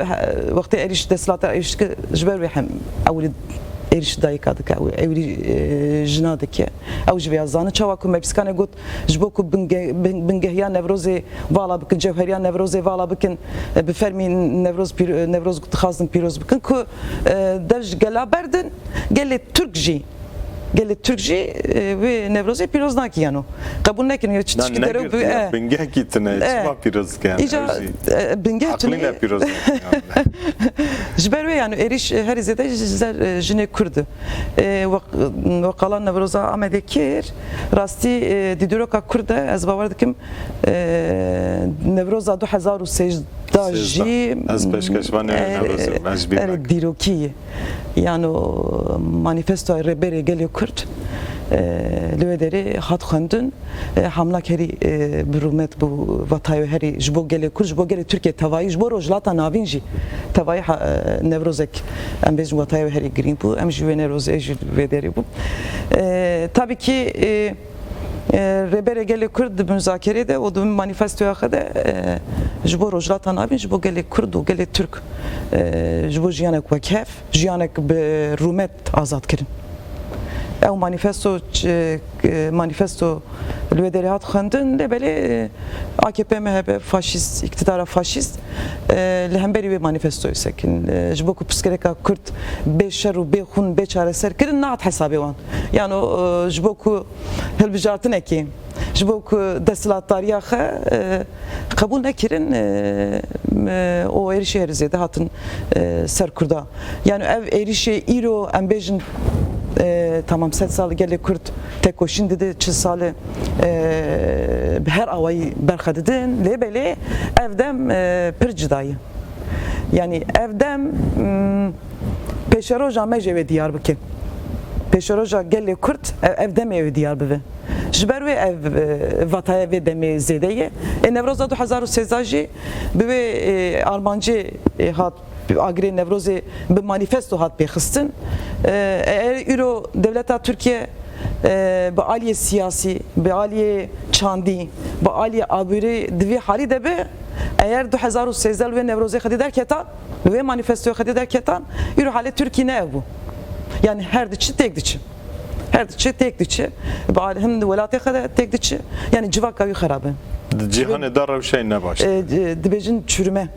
wextê êrîş desthilatdar êrîş dike, ji ber wê hem ewilî êrîş dayika dike, ew, ewilî, e, jina dike. Ew ji vê ya zanin. Çawa ku me pîskanê got, ji bo ku binge-, bin-, bingehiya Newrozê vala bikin, cewheriya Newrozê vala bikin, e, bi fermî Newroz pîr-, Newroz dixwazin pîroz bikin, ku, e, dev ji gela berdin, gelê Tirk jî, gelê Tirk jî, e, wê Newrozê pîroz nakî yano. Qebûl nekirin, ya çi Na, tişkî derew bi, negirtin ya, e. Bingehkî tine, E. çima pîroz dikin? Îca, Ew jî e, bingeh Eqlî tune. Ne pîroz dikin yani. Ji ber wê yani êrîş, e, herî zêde ji ser, e, jinê Kurd e. E, wek-, wek qala Newroza Amedê kir, rastî, e, di dîroka Kurd de ez bawer dikim, e, Newroza du hezar û sêzdeh Sêzdeh. jî, Ez pêşkeşvanê e, Newrozê, ez bîr erê nakim. Dîrokî ye. Yano manîfestoya Rêberê Gelê Kurd, e, li wê derê hat xwendin. E, hamla kerî, e, bi rûmet bû, vatayê wê herî ji bo gelê Kurd, ji bo gelê Tirkiye tevayî, ji bo Rojhilata Navîn jî tevayî ha-, e, Newrozek, em bêjin, vatayê wê herî girîng bû. Em jî wê Newrozê jî wê derê bû. E, tabii ki, e, e, Rêberê Gelê Kurd di muzakerê de û di manîfestoya xwe de, e, ji bo Rojhilata Navîn, ji bo gelê Kurd û gelê Tirk, e, ji bo jiyanek wekhev, jiyanek bi rûmet azad kirin. Ew manîfesto, ç-, e, manîfesto li wê derê hat xwendin, lê belê, e, A K P M H P faşîst, îktidara faşîst, e, li hemberî wê manîfestoyê sekin. E, ji bo ku pirsgirêka Kurd bê şer û bê xûn bê çareser kirin, nehat hesabê wan. Yano, e, ji bo ku hilbijartinekê, ji bo ku desthilatdariya xwe, e, qebûl nekirin, e, e, û êrîşê herî zêde hatin, e, ser Kurda. Yani ev êrîşê îro, em bêjin, e, tamam, sed sal gelê Kurd tekoşîn dide, çil sal, e, bi her awayî berxwe didin, lê belê ev dem, e, pir cuda ye. Yani ev dem, m, pêşeroja me jê wê diyar bike. Pêşeroja gelê Kurd ev, ev demê wê diyar bibe. Ji ber wê ev, e, vataya vê demê zêde ye. Ê Newroza du hezar û sêzdeh jî bi wê, e, armancê, e, hat, agirê Newrozê bi manîfesto hat pêxistin. E, eger îro dewleta Tirkiye, e, bi aliyê siyasî, bi aliyê çandî, bi aliyê aborî di vî halî de be, eger du hezar û sêzdeh li wê Newrozê xwedî derketan, li wê manîfestoyê xwedî derketan, îro halê Tirkî ne ev bû. Yani her diçi têk diçi. Her diçe têk diçe. Bi al-, him di welatê xwe de têk diçe. Yani civaka wî xerab e. Di cîhanê de rewşeyê ne baş. E, e, dibêjin çürüme.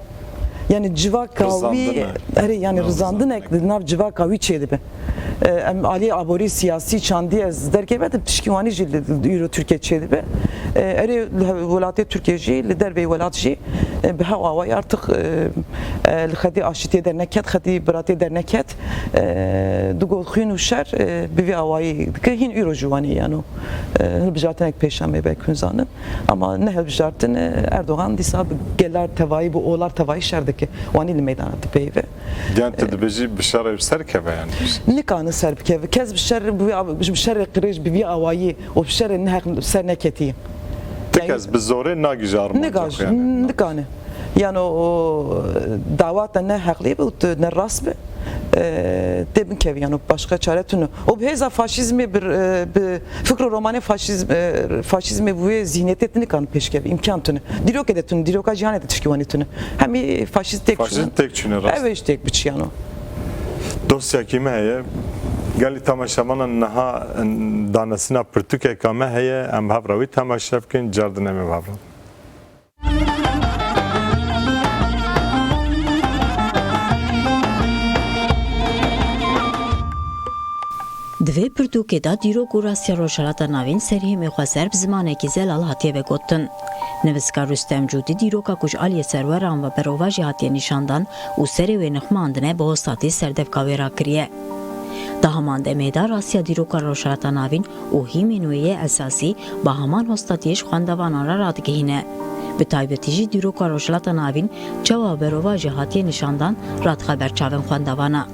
Yani civaka wî, Rizandine. Erê, yani Nav rizandinek rizandinek. Di nav civaka wî çêdibe. E, em aliyê aborî, siyasî, çandî ez derkeve de pişkî wanî jî li, li îro Tirkiye çêdibe. E, erê li he-, welatê Tirkiye jî, li derveyî welat jî, e, bi hev awayî artık, e, e, li xetî aşîtiyê derneket, xetî biratiyê derneket. E, digot xwîn û şer, e, bi vî awayî dike, hîn îro jî wanî yano, e, hilbijartinek pêşa me, belkî hûn zanin. Ama ne hilbijartin, e, Erdogan dîsa bi gelar tevayî, bi olar tevayî şer dike. Wanî li meydana dipeyive. Yan tu dibêjî bi şerê ser keve yani? Nikane ser bikeve. Kes bi şer, bi, bi şerê qirêj, bi vî awayî û bi şerê neheq ser neketiye. Ti kes bi zorê nagihîje armanca xwe yani. Nikane. Yani o, o dawa te ne heqlî be û tu ne rast be, e, tê binkevî, yani başka çare tune. O bi hêza faşîzmê, bi, e, bi fikr û romanê faşîzm, e, faşîzmê bi wê zihniyetê tu nikan pêşkevî, îmkan tune. Dîrokê de tune, dîroka cîhanê de tişkî wanî tune. Hemî faşîst têk Faşîst çûne. Têk çûne, rast. Ew ê jî têk biçî, yani. Dosyakî me heye. Gelî temaşevanan niha danesina pirtûkeka me heye. Em hev re wî temaşe bikin. Car din em ê bi hev re. Di vê pirtûkê de dîrok û rastiya Rojhilata Navîn serhêmê xweser bi zimanekî zelal hatiye vegotin. Nivîskar Rûstem Cûdî dîroka ku ji aliyê serweran ve berovajî hatiye nîşandan û serê wê nixumandine bi hostatî serdevka wê rakiriye. Di heman demê de rastiya dîroka Rojhilata Navîn û hîmên wê yê esasî bi heman hostatiyê ji xwendevanan re radigihîne. Bi taybetî jî dîroka Rojhilata Navîn çawa berovajî hatiye nîşandan radixe ber çavên xwendevana.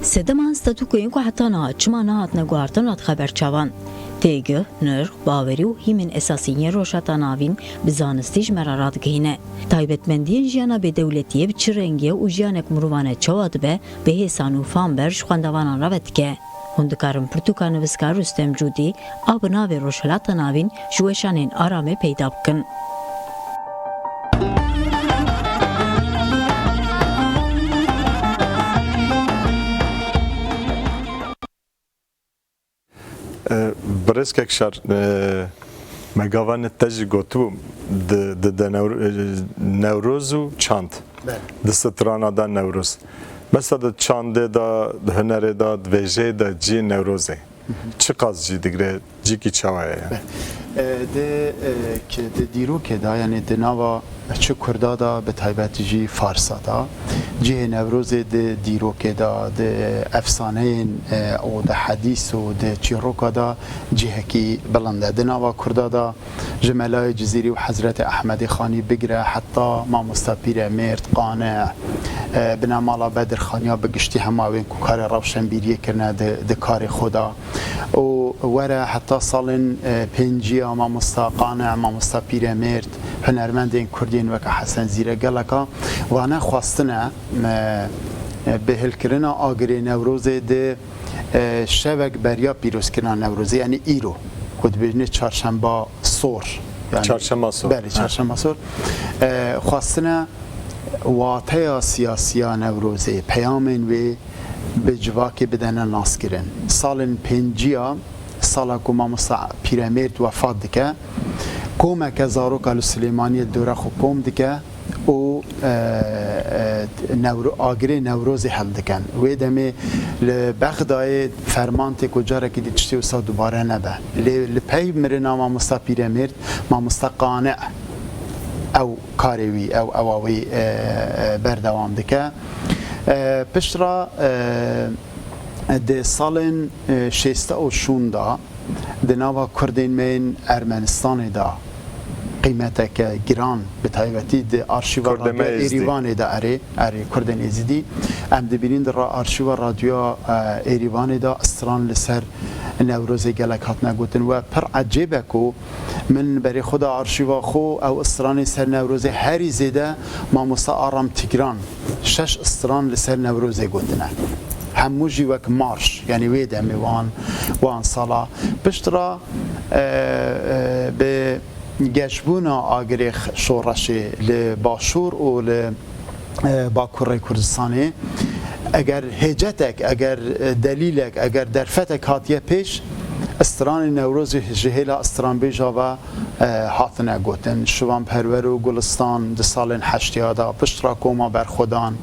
Sedema statûkoyên ku heta niha çima nehatine guhartin radixe ber çavan. Têgih, nirx, bawerî û hîmên esasî yên Rojhilata Navîn bi zanistî ji me re radigihîne. Taybetmendiyên jiyana bêdewletiyê bi çi rengî ye û jiyanek mirovane çawa dibe, bi hêsan û fam ber ji xwendevanan re vedike. Hûn dikarin pirtûka nivîskar Rustem Cûdî a bi navê Rojhilata Navîn ji weşanên Aramê peyda bikin. E, Birêz Kekşar, e, me gava ne te jî gotibû, di, di, di Newr-, e, Newroz û çand. Belê. Di strana de Newroz. Mesela di çandê de, di hunerê de, di vêjeyê de cihê Newrozê. Hı hı. Çiqas cî digre, cîkî çawa ye? Belê. E, di, e, ki di dîrokê de, yanî di nava çi Kurda de, bi taybetî jî Farsa de, cihê Newrozê di dîrokê de, di efsaneyên, e, û di hedîs û di çîroka de cihekî bilind e. Di nava Kurda de ji Melayê Cizîrî û Hezretê Ehmedê Xanî bigire heta Mamosta Pîremêrd, Qane, e, binamala Bedir Xaniya bi giştî hema wên ku karê rewşenbîriyê kirine di, di karê xwe de. û were heta salên, e, pêncî ya Mamosta Qane, Mamosta Pîremêrd, hunermendên Kurdên weke Hesen Zîrek geleka vane xwestine, e, e, bi hilkirina agirê Newrozê di, e, şevek beriya pîrozkirina Newrozê, yanî îro, ku dibêjinê Çarşemba Sor, yanî Çarşemba Sor. Belê, Ha. Çarşemba Sor. E, xwestine wateya siyasî ya Newrozê, peyamên wê bi civakê bidene naskirin. Salên pêncî ya, sala ku Mamosta Pîremêrd wefat dike, komeke zaroka li Silêmaniyê li dora xwe kom dike û, e, e, Newro-, agirê Newrozê hildikin. Wê demê li Bexdayê ferman tê ku carekî dî tiştê wisa dubare nebe. Lê li pey mirina Mamosta Pîremêrd, Mamosta Qane ew karê wî, ew ewa wî, e, e, berdewam dike. E, piştre, e, di salên, e, şêsta û şûn de di nava Kurdên me yên Ermenistanê de qîmeteke giran, bi taybetî di arşîva Kurdê me Radyoya Êzidî. Êrîvanê de, erê, erê, Kurdên Êzidî. Em dibînin di ra-, arşîva Radyoya, e, Êrîvanê de stran li ser Newrozê gelek hatine gotin. We pir ecêb e ku min berê xwe de arşîva xwe ew stranê ser Newrozê herî zêde Mamosta Aram Tîgran şeş stran li ser Newrozê gotine. Hemû jî wek marş, yanî wê demê wan, wan sala. Piştre, e, e, bi geşbûna agirê x-, şoreşê li Başûr û li e, Bakurê Kurdistanê. Eger hêcetek, eger, e, delîlek, eger derfetek hatiye pêş, stranê Newrozê ji hêla stranbêja ve, e, hatine gotin. Şivan Perwer û Gulistan di salên heştêya de piştre koma berxwedan.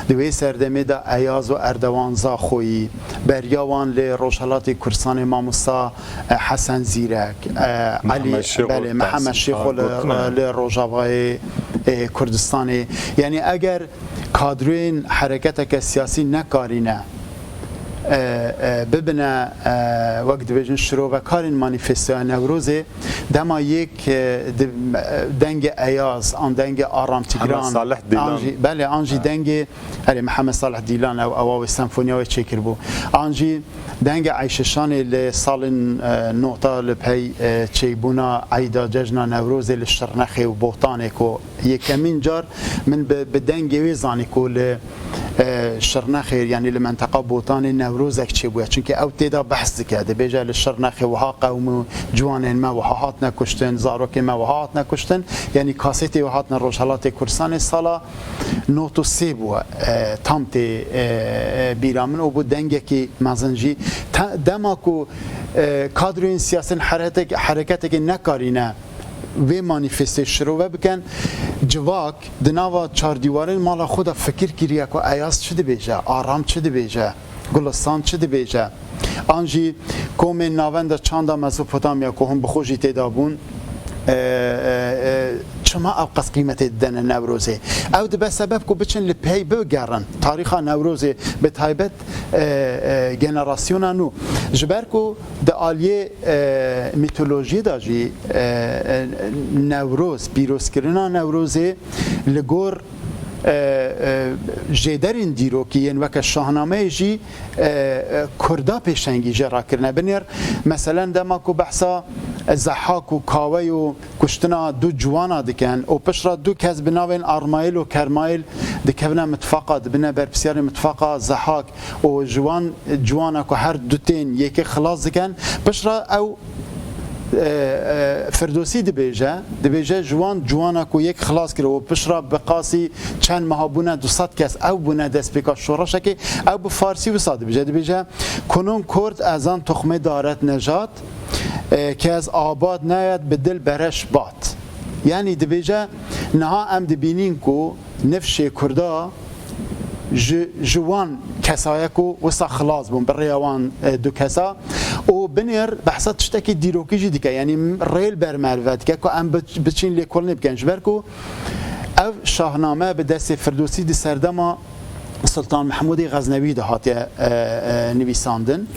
Di wê serdemê de Eyaz û Erdewan Zaxoyî beriya wan li Rojhelatê Kurdistanê Mamosta e, Hesen Zîrek, e, Mihemed Elî, Şêxo, belê, Mihemed Tahsîn Şêxo Kar li, gotine. Li Rojavayê, e, Kurdistanê. Yanî eger kadroyên hereketeke siyasî nekarîne, e, e, bibine, e, wek dibêjin şirovekarên manîfestoya Newrozê, dema yek, e, di, e, dengê Eyaz, an dengê Aram Tîgran, Salih Dîlan. An jî, belê, an jî Ha. dengê Erê, Mihemed Salih Dîlan ew, ewa wê senfoniya wê çêkiribû. An jî dengê Eyşeşanê li salên, e, nota li pey, e, çêbûna eyda cejna Newrozê li Şirnexê û Botanê ku yekemîn car min bi, bi dengê wê zanî ku li, e, Şirnexê, yanî li menteqa Botanê Newrozek çêbûye. Çimkî ew tê de behs dike. Dibêje li Şirnexê wiha qewm û ciwanên me wiha hatine kuştin, zarokên me wiha hatine kuştin. Yanî kasetê wê hatine Rojhelatê Kurdistanê sala nod û sê bû, e, tam tê, e, e, bîra min û bû dengekî mezin jî. Te-, dema ku, e, kadroyên siyasî heretek-, hereketekê nekarîne vê manîfestê şirove bikin, civak di nava çardîwarên mala xwe de fikir kiriye ku Eyaz çi dibêje, Aram çi dibêje, Gulistan çi dibêje. An jî komên navenda çanda Mezopotamya ku hûn bi xwe jî tê de bûn, E, e, e, çima ew qas qîmetê didene Newrozê? Ew dibe sebeb ku biçin li pey bigerin tarîxa Newrozê, bi taybet, e, e, generasyona nû. Ji ber ku di aliyê, e, mîtolojiyê de jî, e, e, Newroz, pîrozkirina Newrozê li gor, e, e, jêderên dîrokî yên weke Şahnameyê jî, e, e, Kurda pêşengî jê re kirine. Binêr, meselen, dema ku behsa Zehak û Kawey û kuştina du ciwana dikin û piştre du kes bi navên Armayîl û Kermayîl dikevine mitfaqa, dibine berpisyarê mitfaqa Zehak û ji wan ciwana ku her du tên yekê xilas dikin, piştre ew, e, e, Firdosî dibêje, dibêje ji wan ciwana ku yek xilas kir û piştre bi qasî çend meha bûne du sed kes, ew bûne destpêka şoreşekê, ew bi farsî wisa dibêje, dibêje, Kunun kurt ezan toxmê daret nejat, e, ke ez abad nayet bi dil bereş bat. Yanî dibêje, niha em dibînin ku nifşê Kurda ji, ji wan kesaya ku wisa xilas bûn bi rêya wan, e, du kesa û binêr behsa tiştekî dîrokî jî dike, yanî rê li ber me ve dike ku em bi-, biçin lêkolînê bikin. Ji ber ku ev Şahname bi destê Firdosî di serdema Sultan Mehmûdê Xeznewî de hatiye, e, e, nivîsandin.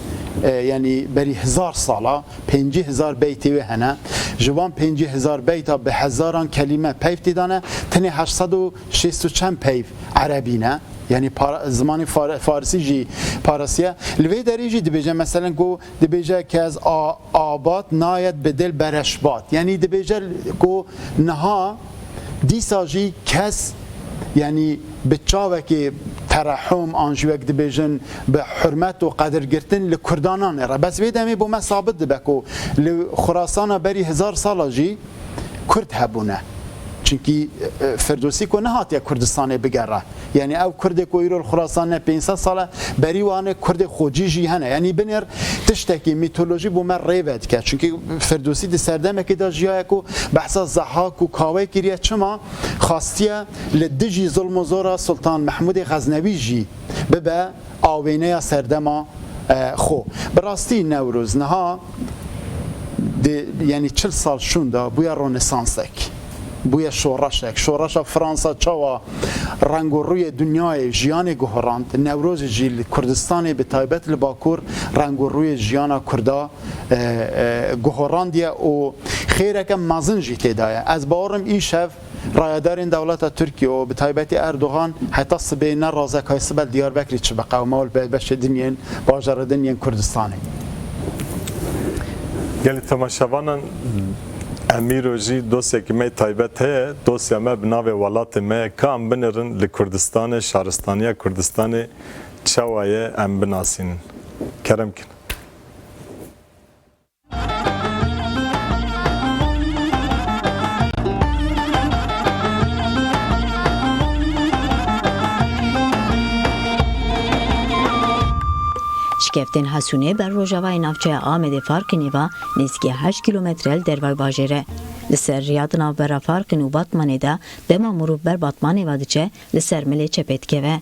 E, yanî berî hezar sala pêncî hezar beytê wê hene. Ji van pêncî hezar beyta bi hezaran kelîme peyv tê de ne. Tenê heşt sed û şêst û çend peyv erebî ne. Yanî para-, zimanê far-, farisî jî parasiye. Li vê derê jî dibêje, meselen, ku dibêje, ke ez a-, abat nayet bi dil bereşbat. Yanî dibêje ku niha dîsa jî kes, yanî bi çavekê terehum an jî wek dibêjin bi hurmet û qedirgirtin li Kurdan nanêre. Bes vê demê bo me sabit dibe ku li Xurasana berî hezar sala jî Kurd hebûne. Çimkî, e, Firdosî ku nehatiye Kurdistanê bigere. Yanî ew Kurdê ku îro li Xurasan ne, pênc sed sal e, berî wan ê Kurdê xocî jî hene. Yanî binêr tiştekî mîtolojî bo me rê vedike. Çimkî Firdosî di serdemekê de jiyaye ku behsa Zehak û Kawê kiriye. Çima? Xastiye li dijî zilm û zora Sultan Mehmûdê Xeznewî jî bibe awêneya serdema, e, xwe. Bi rastî Newroz niha di, yanî çil sal şûnda bûye ronesansek, bûye şoreşek. Şoreşa Fransa çawa reng û rûyê dinyayê, jiyanê guhorand, Newrozê jî li Kurdistanê, bi taybet li Bakur, reng û rûyê jiyana Kurda, e, e, guhorandiye û xêreke mezin jî tê de ye. Ez bawer im îşev rayedarên dewleta Tirkiye û bi taybetî Erdogan heta sibê ne razek hay sibe li Diyarbekirê çi biqewime û li be-, beşê din yên bajarê din yên Kurdistanê. Gelî temaşevanan, em îro jî dosyekî me taybet heye, dosya me bi navê Welatê Me ye, ka em binirin li Kurdistanê, şaristaniya Kurdistanê çawa ye em binasînin. Kerem kin. Şikeftên Hesûnê ber rojavayê navçeya Amedê Farqînê ve nêzîkî heşt kîlometre li dervay bajêr e. Li ser riya di navbera Farqîn û Batmanê de dema mirov ber Batmanê ve diçe, li ser milê çepê dikeve.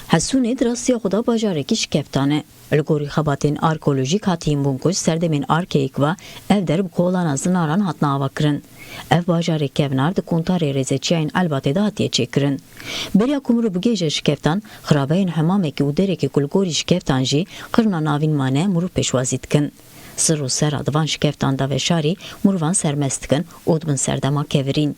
Hesûnê di rastiya xwe de bajarekî şikeftan e. Li gorî xebatên arkeolojîk hatiyên bûn ku ji serdemên arkeyik ve ev der bi kolana zinaran hatine avakirin. Ev bajarê kevnar di kontarê rêzeçiyayên Elbatê de hatiye çêkirin. Beriya ku mirov bigihêje şikeftan, xiraveyên hemamekî û derekê ku li gorî şikeftan jî qirna navîn mane mirov pêşwazî dikin. Sir û sera di van şikeftan de veşarî mirovan sermest dikin û dibin serdema kevirîn.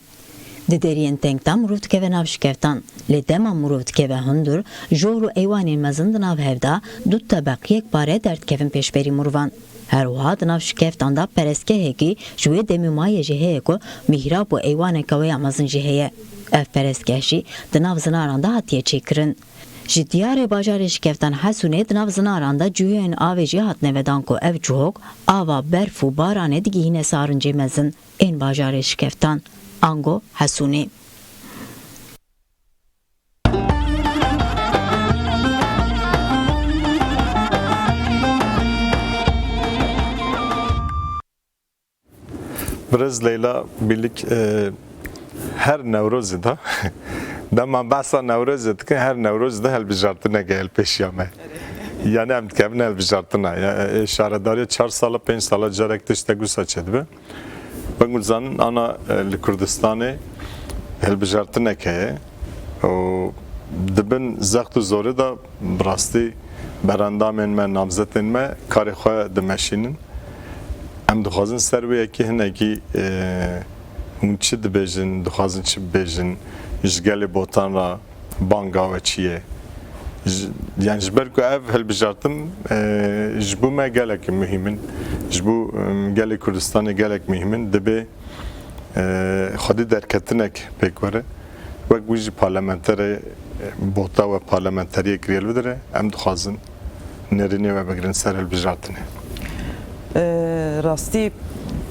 Di deriyên teng de mirov dikeve nav şikeftan. Lê dema mirov dikeve hundir, jor û eywanên mezin di nav hev de du tebeq yekpare derdikevin pêşberî mirovan. Her wiha di nav şikeftan de perestgehekî ji wê demê maye jî heye ku mîhrab û eywaneke wê ya mezin jî heye. Ev perestgeh jî di nav zinaran de hatiye çêkirin. Ji diyarê bajarê şikeftan Hesûnê di nav zinaran de cihûyên avê jî hatine vedan ku ev cihok ava berf û baranê digihîne sarincê mezin. Ên bajarê şikeftan, ango Hesûnê. Birêz Leyla Bîlik, e, her Newrozê de, dema behsa Newrozê dikin, her Newrozê de hilbijartineke heye li pêşiya me. Yani em dikevin hilbijartina. Ya, e, şaredariya çar sala, pênc sala carek tiştek wisa çêdibe. Wek hûn dizanin, ana, e, li Kurdistanê hilbijartinek heye û di bin zext û zorê de bi rastî berendamên me, namzetên me karê xwe dimeşînin. Em dixwazin ser wê yekê hinekî, e, hûn çi dibêjin, dixwazin çi bibêjin, ji gelê Botan re banga we çi ye? Ji, yani ji ber ku ev hilbijartin, e, ji bo me gelek muhîm in, ji bo, em, gelê Kurdistanê gelek muhîm in, dibê, e, xwedî derketinek pêk were. Wek wî jî parlamenterê, e, Bota we parlamenteriyê kiriye li vir e, em dixwazin nêrînê we bigirin ser hilbijartinê. E, rastî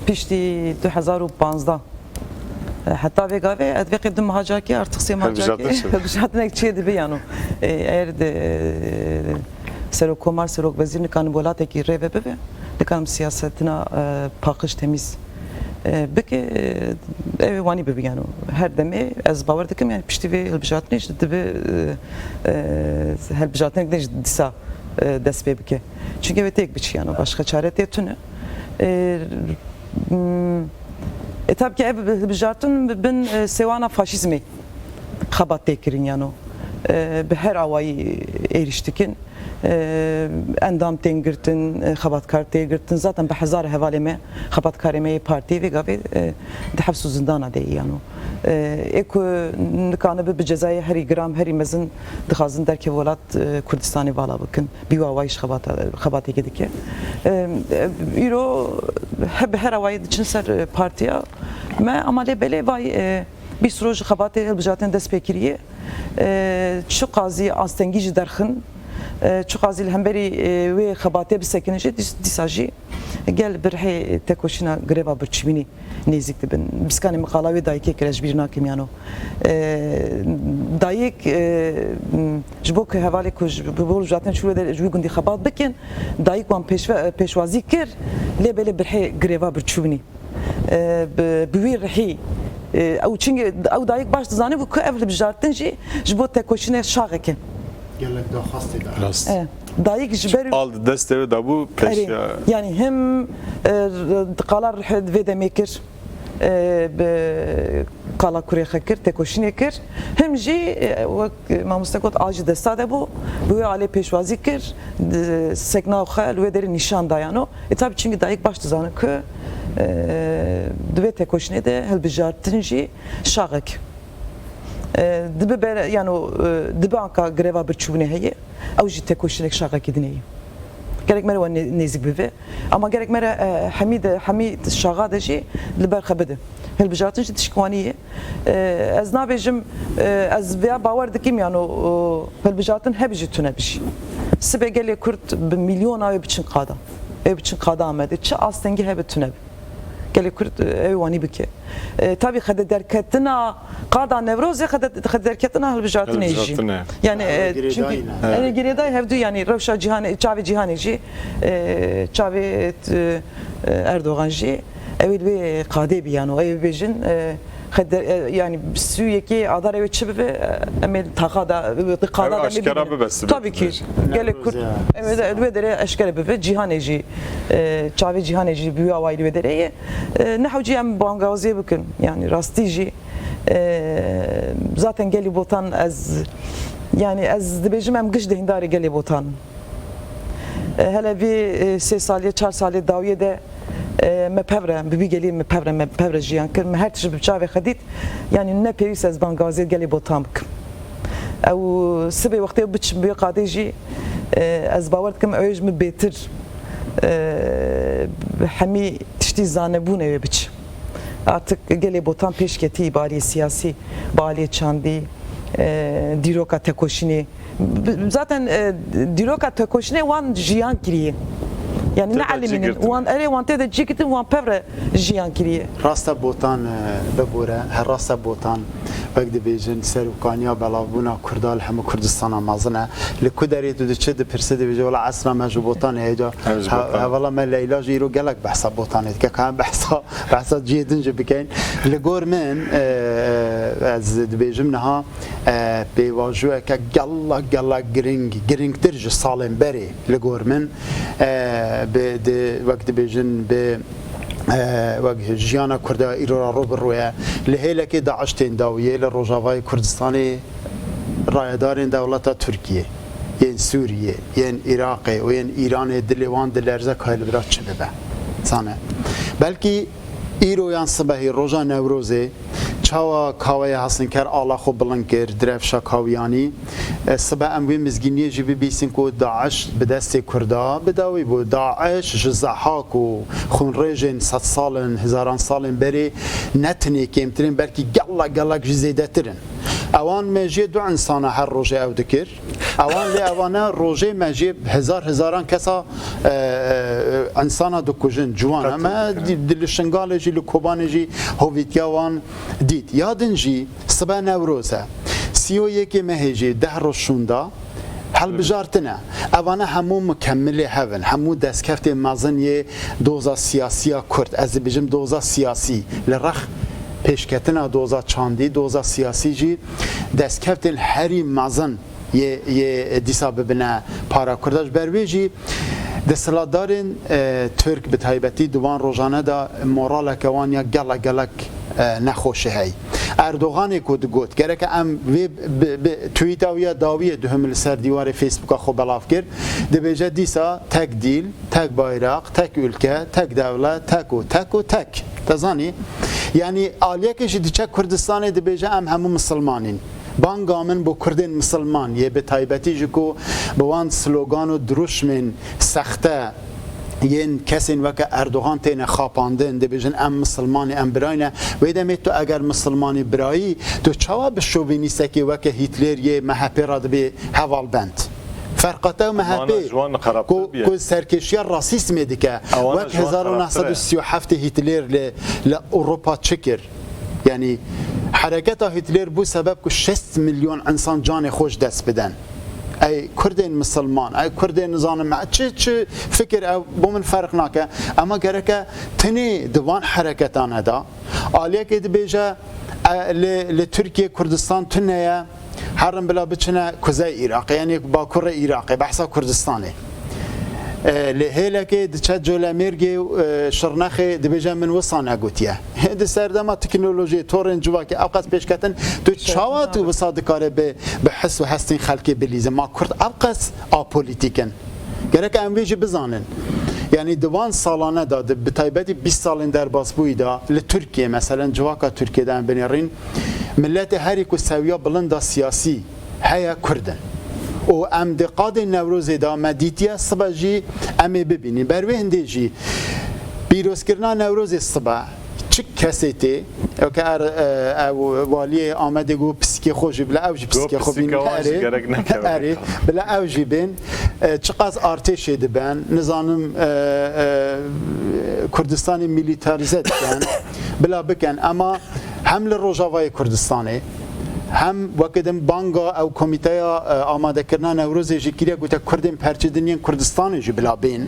piştî du hezar û panzdeh, e, heta vê gavê, ez vê qê du meha carkê, artık sê meha carkê hilbijartinek çê dibe yano. E, eğer de, e, serokkomar, serokvezîr nikanim welatekî rê ve bibe, nikanim siyasetina, e, paqij, temîz, e, bike, e, ew ê wanî bibe yano. Her demê ez bawer dikim, yani piştî vê hilbijartinê jî dibe, e, e, hilbijartinek de jî dîsa, e, dest pê bike. Çunke wê têk biçî yano, başqa çare tê tune. E, m, e, tabii ki ev hilbijartin bi bin, e, sêwana faşîzmê xebat tê kirin yano. E, bi her awayî êrîş dikin. E, endam tên girtin, e, xebatkar tê girtin. Zaten bi hezar hevalê me, xebatkarê me yê partiyê vê gavê, e, di heps û zindana de yano. E, ê ku nikanibe bi cezayê herî giram, herî mezin dixwazin derkeve welat, e, Kurdistanê vala bikin. Bi wî awayî ji xebata-, xebatê dike. E, e, îro he-, bi her awayî diçin ser, e, partiya me, ama lê belê vay, e, bîst roj xebatê hilbijartinê dest pê kiriye. E, çiqasî astengî jî derxin, e, çiqasî li hemberî, e, wê xebatê bisekinin jî, dîs-, dîsa jî gel bi rihê tekoşîna greva birçîbûnê nêzîk dibin. Piskanê min qala wê dayikê kir, ez ji bîr nakim yano. E, dayik, e, ji bo ku hevalê ku ji, bi bo hilbijartinê çû wê derê ji wî gundî xebat bikin, dayik wan pêşve-, pêşwazî kir, lê belê bi rihê greva birçîbûnê. E, bi, bi wî rihî, e, ew çingê, ew dayik baş dizane bû ku ev hilbijartin jî ji bo tekoşînê şaxek e. Gelek daxwastê de. Rast. E, dayik ji ber al di destê wê de bû. Erê, pêşiya, yani him, e, qala rihê vê demê kir, e, bi qala kurê xwe kir, tekoşînê kir. Him jî, e, wek mamoste got, a ji desta de bû, bi wê alê pêşwazî kir, di-, sekna xwe li wê derê nîşan dayano. E, tabi çimkî dayik baş dizane ku, e, di vê tekoşînê de hilbijartin jî şaxek. E, dibe ber-, yano, e, dibe anka greva birçîbûnê heye, ew jî tekoşînek şaxekî dinê ye. Gerek me re we nê-, nêzîk bibe. Ama gerek me re, e, hemî de, hemî şaxa de jî li ber xwe bide. Hilbijartin jî tişkwanî ye. E, ez nabêjim, e, ez vêya bawer dikim, yano, e, hilbijartin hebe jî tune be jî. Sibê gelê Kurd bi milyona wê biçin qada. Wê biçin qada Amedê. Çi astengî hebe tune be. Gelê Kurd, e, ew wanî bike. E, tabî xede derketina qada Newrozê, xede, xede derketina hilbijartinê jî. Hilbijartinê. Yani, e, girêdayî çünkü ne? Evet. Erê girêdayî hevdu, yani rewşa cîhanê, çavê cîhanê jî, e, çavê, e, Erdogan jî, ew ê li wê qadê bî, yano, ew ê bêjin, e, xede, e, yani sî û yekê Adarê wê çi bibe, e, em ê taxa da, e, qada da, ew aşkera bibe, sibê. Tabii ki. Gelê Kurd, ya, ew ê de, wê derê eşkere bibe, cîhanê jî, e, çavê cîhanê jî bi wî awayî li wê derê ye. E, ne hewcî em bangawaziyê bikin, yani rastî jî, e, zaten gelî Botan ez, yani ez dibêjim em giş deyndarê gelê Botan. E, hele vî, e, sê salê, çar salê dawiyê de, e, me pevre, bi vî gelî me pevre, me pevre jiyan kir, me her tişt bi çavê xwe dît, yani ne pêwîst ez bangawaziyê gelê Botan bikim. Ew sibê wextê biçim bi qadê jî, e, ez bawer dikim ew ê ji min bêtir, e, hemî tiştî zanebûn ew ê biçi. Artık gelê Botan pêş ketî, bi aliyê siyasî, bi aliyê çandî, e, dîroka tekoşînê. B-, zaten, e, dîroka tekoşînê wan jiyan kiriye. Yani ne elimînin. Wan, erê, wan tê de cî girtin, wan pevre jiyan kiriye. Rasta Botan, e, bibore, her rasta Botan, wek dibêjin, serokaniya belavbûna Kurda li hemû Kurdistana mezin e. Li ku derê tu diçe dipirsî, dibêje, wela esra me ji Botanê heye. Em ji He-, Botan. Hevala me Leyla jî îro gelek behsa Botanê dike. Ka em behsa, behsa cihê din jî bikeyn. Li gor min, e, e, ez dibêjim niha, e, pêvajoyeke gelek, gelek giring, giringtir ji salên berê li gor min, e, bi, di, wek dibêjin, bi e, wek jiyana Kurda îro re rû bi rû ye. Li hêlekê DAIŞ tên dawiyê, li Rojavayê Kurdistanê rayedarên dewleta Tirkiyê, yên Sûriyê, yên Iraqê û yên Îranê dilê wan dilerze ka li vira çi bibe. Zane. Belkî îro yan sibehî roja Newrozê çawa kaweya Hesinker ala xwe bilind kir, Direvşa Kawiyanî, e, sibe em wê mizgîniyê jî bibîsin ku DAIŞ bi destê Kurda bi dawî bû. DAIŞ ji zehak û xûnrêjên sedsalin, hezaran salên berê ne tenê kêmtir in, belkî gelek gelek jî zêdetir in. Ewan mejiyê du insana her rojê ew dikir. Ewan lê ewana rojê mejiyê hezar hezaran kesa, e, e, insana dikujin, ciwan. Qetil Em dikirin. di, di li Şingalê jî, li Kobanê jî hovîtiya wan dît. Ya din jî sibe Newroz e. Sî û yekê mehê jî deh roj şûnda hilbijartine. Evana hemû mukemilê hev in. Hemû destkeftê mezin yê doza siyasiya Kurd. Ez dibêjim doza siyasî. Li rex pêşketina doza çandî, doza siyasî jî destkeftên herî mezin yê, yê dîsa bibine para Kurda. Ji ber wê jî desthilatdarên, e, Tirk bi taybetî di wan rojane de moraleke wan ya gelek gelek, e, nexweşî heye. Erdoganê ku digot, gereke em vê bi, bi tweeta wî ya dawiyê duhum li ser dîwarê Facebooka xwe belav kir, dibêje dîsa tek dîl, tek bayraq, tek ülke, tek dewlet, tek û tek û tek. Te zanî? Yanî aliyekê jî diçe Kurdistanê dibêje em hemû misilman in. Banga min bo Kurdên misilman yê bi taybetî ji ku bi wan slogan û dirûşmên sexte yên kesên weke Erdogan têne xapandin, dibêjin em misilmanî, em birayî ne. Wê demê tu eger misilmanî birayî, tu çawa bi şovînîstekê weke Hîtler yê M H P re dibê hevalbend? Ferqa te û Ewana M H P ji wan xerabtir ku, bûye. ku serkêşiya rasîsmê dike, Ewana wek ji wan hezar û neh sed û sî û heftê Hîtler li, li Ewropa çi kir? Yanî hereketa Hîtler bû sebeb ku şêst milyon însan canê xwe ji dest bidin. Ey Kurdên misilman, ey Kurdên nizanim, çi, çi fikir ew bo min ferq nake. Ema gereke tenê di van hereketane de aliyekê dibêje, e, li, li Tirkiye Kurdistan tune ye, herin bila biçine kuzey Iraqê, yanî bakurê Iraqê, behsa Kurdistanê. E, li hêlekê diçe Colemêrgê û, e, Şirnexê dibêje min wisa negotiye. Di serdema teknolojiyê, torên civakê ew qas pêşketin, tu çawa tu wisa dikare bi, bi his û hestên xelkê bilîze? Ma Kurd ew qas apolitîk in? Gerek em vê jî bizanin. Yanî di van salane de, di, bi taybetî bîst salên derbasbûyî de, li Tirkiye, meselen civaka Tirkiye de em binêrîn, miletê herî ku sewiya bilind a siyasî heye Kurd in. Û em di qadên Newrozê de me dîtiye, sibe jî em ê bibînin. Ber wê hindê jî pîrozkirina Newrozê sibe çi kesê tê, weke er, e, ew waliyê Amedê got pisikê xwe jî, bila ew jî Got pisikê xwe pisîka bînin. wan jî Erê, gerek neke. erê, bila ew jî bên. E, çiqas artêşê diben, nizanim, e, e, Kurdistanê milîtarîze diken, bila biken. Ema hem li Rojavayê Kurdistanê, hem weke din banga ew komîteya, e, amadekirina Newrozê jî kiriye, gote Kurdên perçedin yên Kurdistanê jî bila bên.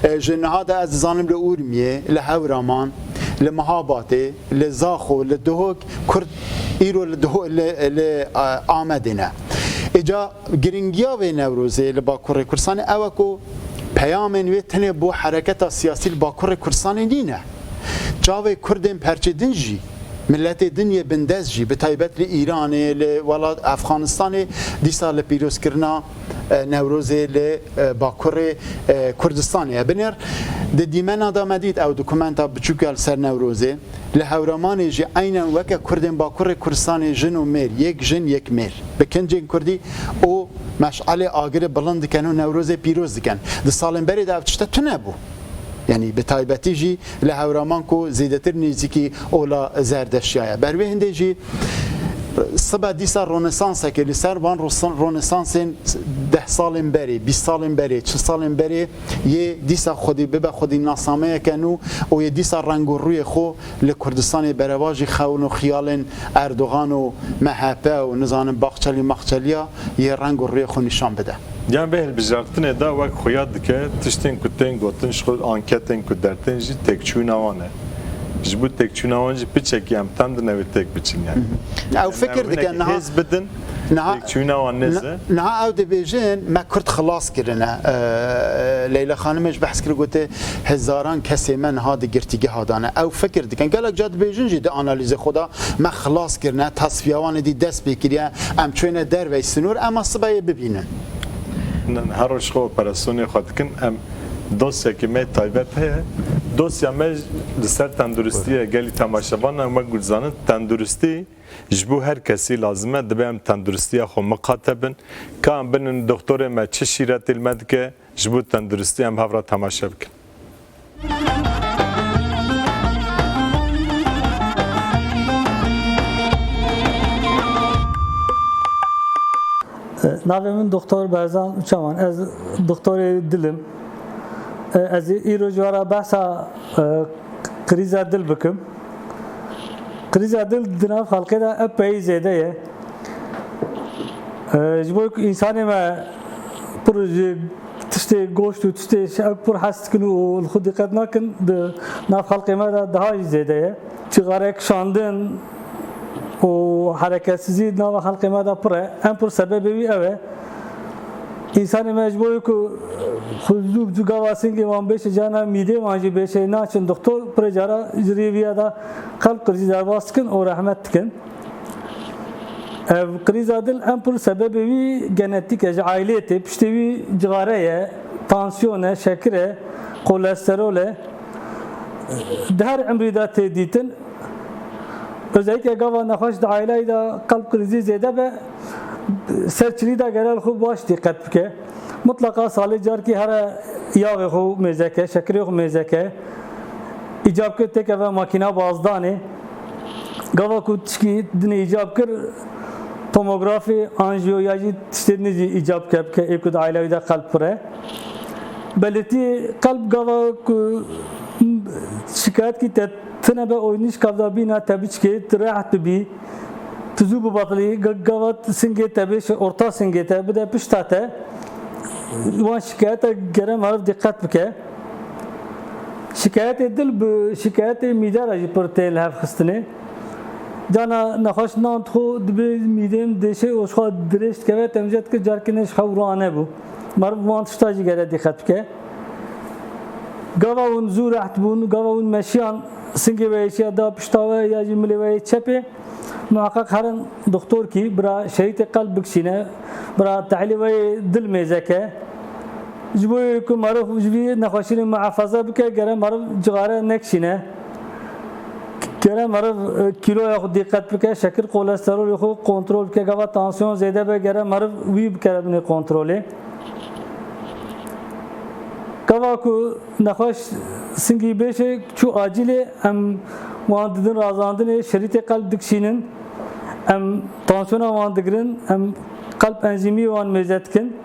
E, ji niha de ez dizanim li Urmiyê, li Hewraman, li Mihabatê, li Zaxo, li Duhok, Kurd îro li Duho-, li, li, e, Amedê ne. Îca giringiya vê Newrozê li Bakurê Kurdistanê ew e ku peyamên wê tenê bo hereketa siyasî li Bakurê Kurdistanê nîne. Çavê Kurdên perçe din jî, miletê din yê bindest jî, bi taybet li Îranê, li welat Efxanistanê, dîsa li pîrozkirina, e, Newrozê li, e, Bakurê, e, Kurdistanê ye. Binêr di dîmena de me dît ew dokumenta biçûk ya li ser Newrozê. Li Hewramanê jî eynen weke Kurdên Bakurê Kurdistanê jin û mêr, yek jin, yek mêr, bi kincên Kurdî û meşalê agirê bilind dikin û Newrozê pîroz dikin. Di salên berê de ev tişte tune bû. Yanî bi taybetî jî li Hewraman ku zêdetir nêzîkî ola Zerdeştiya ye. Ber wê hindê jî sibe dîsa ronesansekê li ser van rosan-, ronesansên deh salên berê, bîst salên berê, çil salên berê yê dîsa xwedî bibe xwedî nasnameyeke nû û yê dîsa reng û rûyê xwe li Kurdistanê berevajî xewn û xiyalên Erdogan û M H P û nizanim Baxçelî Maxçeliya yê reng û rûyê xwe nîşan bide. Yan vê hilbijartinê de wek xuya dike, tiştên ku tên gotin ji xwe anketên ku dertên jî têkçûna wan e. Ji bo têkçûna wan jî piçekî em tend ne wê têk biçin yani. Ew fikir dike niha. Hêz bidin, niha, têkçûna wan nêze. Niha ew dibêjin me Kurd xilas kirine. E, Leyla Xanimê ji behs kir gote hezaran kesê me niha di girtîgeha de ne. Ew fikir dikin. Gelek ca dibêjin jî di analîzê xwe de me xilas kirine, tasfiya wan êdî dest pê kiriye, em çûyne dervey sinûr, ema sibe yê bibînin. Her roj xwe operasyonê xwe dikin, em dosyekî me taybet heye. Dosya me li ser tenduristî ye, gelî temaşevan em wek ku dizanin, tenduristî ji bo her kesî lazim e, dibe em tenduristiya xwe miqate bin. Ka em binin, doktorê me çi şîretê li me dike, ji bo tenduristî em hev re temaşe bikin. Navê min Doktor Berzan Uçaman. Ez doktorê dil im. Ez îro ji we re behsa, e, krîza dil bikim. Krîza dil di nav xelkê de epey zêde ye. E, ji bo ku însanê me pir ji tiştê goşt û tiştê şe-, pir hez dikin û li xwe diqet nakin, di nav xelkê me de daha jî zêde ye. Cixare kişandin û hereketsizî di nava xelkê me de pir e. Em pir sebebê wî ew e. Însanê me ji bo ku xwe zû bi zû gava singê wan bêşe, cana mîdê wan jî bêşe, naçin doktor, pire cara ji rê vîya de qelb qircî derbas dikin û rehmet dikin. Ev krîza dil em pir sebebê wî genetîk e, ji aileyê tê, piştê wî cixare ye, tansiyon e, şekir e, kolesterol e. Di her emrî de tê dîtin. Özellikle gava nexweş di aileyê de qelb krîzî zêde be, ser çilî de gere li xwe baş dîqet bike. Mutlaka salê carkî here yavê xwe mêze ke, şekirê xwe mêze ke. Îcab kir têkeve makîna bazdanê. Gava ku tişkî dinê îcab kir, tomografî, anjiyo ya jî tiştê dinê jî îcab ke bike, ê ku di aileyê de qelb pir e. Belirtî qelb gava ku şikayetkî te tine be, oynîş kavda bîna te biçkê, tu rehet bibî, tu zû bibatilî, ga-, gava singê te bêşe, orta singê te bide pişta te, wan şikayete gere meriv dîqet bike. Şikayetê dil bi şikayetê mîde re jî pir tên li hev xistinê. Cana nexweş nan dixwe dibê mîdê min dêşe û ji xwe dirêj dikeve, temcet dike carkê ne ji xew rane bû. Meriv wan tişta jî gere dîqet bike. Gava hûn zû reht bûn, gava hûn meşiyan singê we yê çiya da pişta we ya jî milê we yê çepê, muheqeq herin doktorkî, bira şerîtê qelb bikişîne, bira tehlî we yê dil mêze ke. Ji bo ku meriv ji vî nexweşînê muhafaza bike, gere meriv cixare nekişîne. Gere meriv, e, kîloya xwe dîqet bike, şekir kolesterolê xwe kontrol bike, gava tansiyon zêde be, gere meriv wî bikere binê kontrolê. Gava ku nexweş singî bêşe çû acîlê, em wan didin razandinê, şerîtê qelb dikişînin, em tansiyona wan digirin, em qelb enzîmî wan mêze dikin.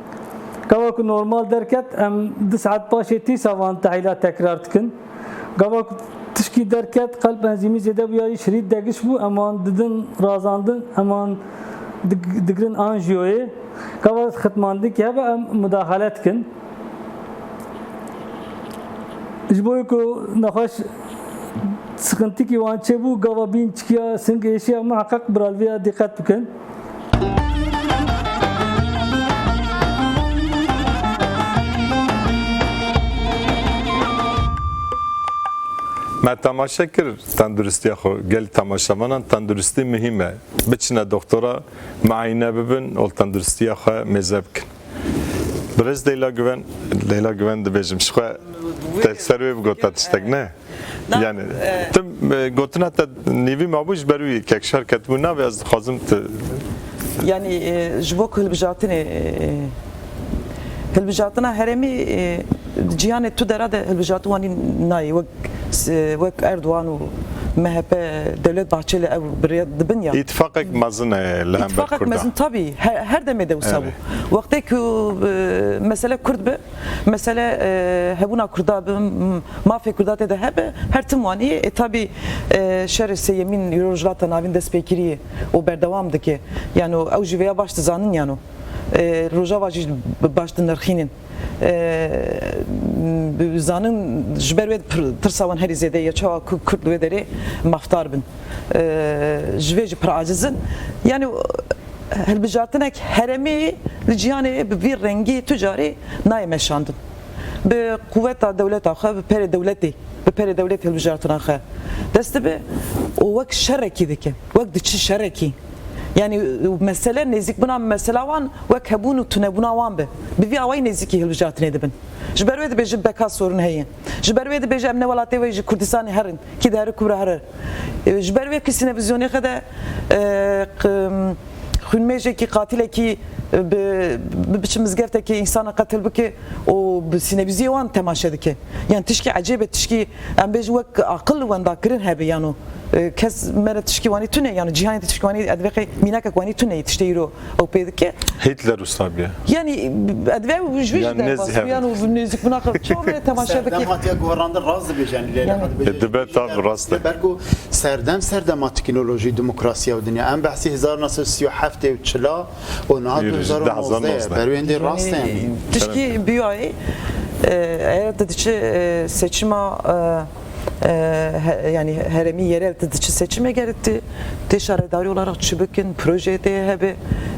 Gava ku normal derket, em du saet paşê tîsa wan tehîla tekrar dikin. Gava ku tişkî derket, qelb enzîmî zêde bû ya jî şirît degiş bû, em wan didin razandin, em wan dig-, digirin anjiyoyê. Gava xitmandikî hebe em mudaxele dikin. Ji bo ku nexweş sıkıntikî wan çêbû, gava bîn çikiya sing êşiya muheqeq biralviya dîqet bikin. Me temaşe kir tenduristiya xwe. Gelî temaşevanan tenduristî muhîm e. Biçine doktora, muayene bibin û tenduristiya xwe mêze bikin. Birêz Leyla Güven, Leyla Güven dibêjim, ji xwe te ser wê bigota tiştek, ne? Na, yani, e, tim, e, gotina te nîvî mabû, ji ber wî kekşar ketibû navê, ez dixwazim tu Yani, e, ji bo ku hilbijartinê, e, hilbijartina herêmî, e, di cîhanê tu dera de hilbijartin wanî nayê, wek, e, wek Erdogan û M H P, Devlet Bahçeli ew bi rê dibin ya. Îtifaqek mezin e li hember Kurdan. Îtifaqek mezin, tabii. Her, her demê de wisa bû. Evet. Wextê ku, e, mesele Kurd be, mesele, e, hebûna Kurda bi, m-, mafê Kurda tê de hebe, her tim wanî, e, tabii, e, şerê sêyemîn Rojhilata Navîn dest pê kirî û berdewam dike. Yani ew jî vêya baş dizanin yani. E, Rojava jî baş dinirxînin. E, zanin ji ber wê pir-, tirsa wan herî zêde ye, çawa ku Kurd li wê derê mafdar bin. E, ji vê jî pir aciz in. Yani, hilbijartinek herêmî li cîhanê bi vî rengî tu carî nayê meşandin. Bi quweta dewleta xwe, bi perê dewletê, bi perê dewletê hilbijartina xwe dest dibe û wek şerekî dike, wek diçi şerekî. Yani, mesele nêzîkbûna mesela wan wek hebûn û tunebûna wan be. Bi vî awayî nêzîkî hilbijartinê dibin. Ji ber wê dibêjin beka sorun heye. Ji ber wê dibêje em ne welatê we ji Kurdistanê herin. Kî dihere ku re here. E, ji ber wê ku sînevizyonê xwe de, e, q-, xwînmêjekî, qatilekî, e, bi, bi, biçi mizgeftekê însana qetil bike û bi sîneviziyê wan temaşe dike. Yani tişkî ecêb e, tişkî em bêjin wek aqil wendakirin hebe yano. E, kes me re tişkî wanî tune, yani cîhanê de tişkî wanî, edveqê mînakek wanî tune, tiştê îro ew pê dike. Hitler usta bûye. Yani, edve ji wî jî derbas bû, yani, nêzîk bûna xwe çawa me temaşe dike. Serdem hatiye guherandin, rast dibêje, yani, Leyla dibêje. E, dibe, tabi rast e. Belku serdem, serdema teknolojî, demokrasiya û dinya. Em behsî hezar neh sed sî û heftê û çila û niha du hezar û nozdeh. Berwên dê rast e, yani. Tişkî biyayê, e, eğer de diçi, e, seçima, e, e, he-, yani herêmî yerel de diçi seçime gerek di, tê şaredarî olarak çi bikin, proje tê hebe,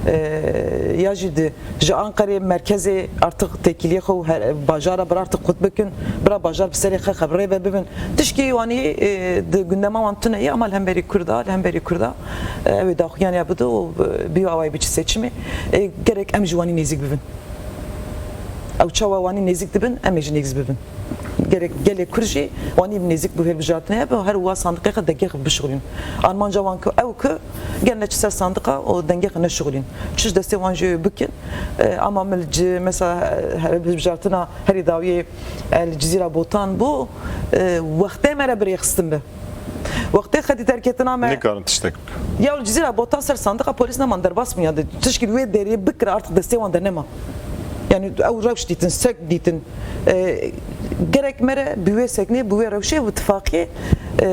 e, ya jî di, ji Anqerê merkezê artık têkiliyê xwe û her, bajara bir artık qut bikin, bira bajar bi serê xwe xebre ve bibin. Tişkî wanî, e, di gündema wan tune ye, ama li hemberî Kurda, li hemberî Kurda, e, ew ê daxuyanî bido û, e, bi awayî biçi seçimê, e, gerek em ji wanî nêzîk bibin. Ew çawa wanî nêzîk dibin, em ê jî nêzîk bibin. Gerek gelê Kurd jî wanî bi nêzîk bi hilbijartinê hebe, her wiha sandiqê xwe dengê xwe bişixulîn. Armanca wan ku ew ku gel neçi ser sandiqa û dengê xwe neşixulîn. Çi ji destê wan jî bikin. E, ama min li ci-, mesela, e, hilbijartina herî dawiyê, e, li Cizîra Botan bû, e, wextê me re bi rêxistin bi. Wextê xetî derketina me. Nikarin tiştek bikin. Ya li Cizîra Botan ser sandiqa polîs neman, derbas bûn ya de. Tişkî li wê derê bikira artık destê wan de nema. Yani ew rewş dîtin, sek dîtin. E, gerek me re bi wê seknê, bi wê rewşê, bi tifaqê, e,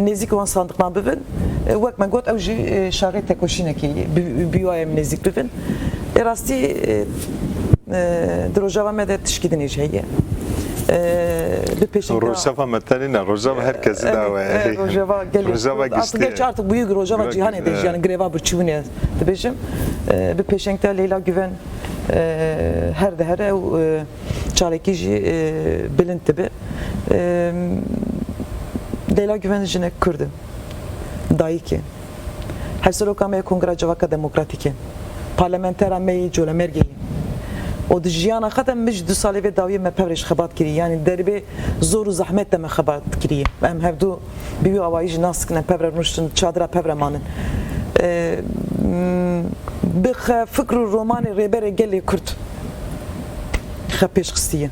nêzîk wan sandiqan bibin. E, wek me got, ew jî, e, şaxê tekoşînekê ye. Bi, bi wê em nêzîk bibin. E, rastî, e, e, di rojava me de tişkî dinê jî heye. E, bi pêşengta Rojava me tenê ne, rojava her kesî de, e, ew e. E, rojava gelê Rojava Kurd. Artık giştî ye. Gerçi artık büyük rojava cîhanê de jî, yani greva birçîbûnê dibêjim. E, bi pêşengta Leyla Güven, e, her dihere û, e, çalakî jî, e, bilind dibe. E, Leyla Güven jinek Kurd e. Dayik e. Hevseroka me yê Kongra Civaka Demokratîk e. Parlamentera me yê Colemêrgê ye. Û di jiyana xwe de min ji du salê vê dawiyê me pevre ji xebat kiriye. Yanî derbê zor û zehmet de me xebat kiriye. Em hevdu bi wî awayî jî nas dikin, em pevre rûniştin, çadira pevre manin. E, m, bi xe fikr û romanê Rêberê Gelê Kurd xe pêş xistiye.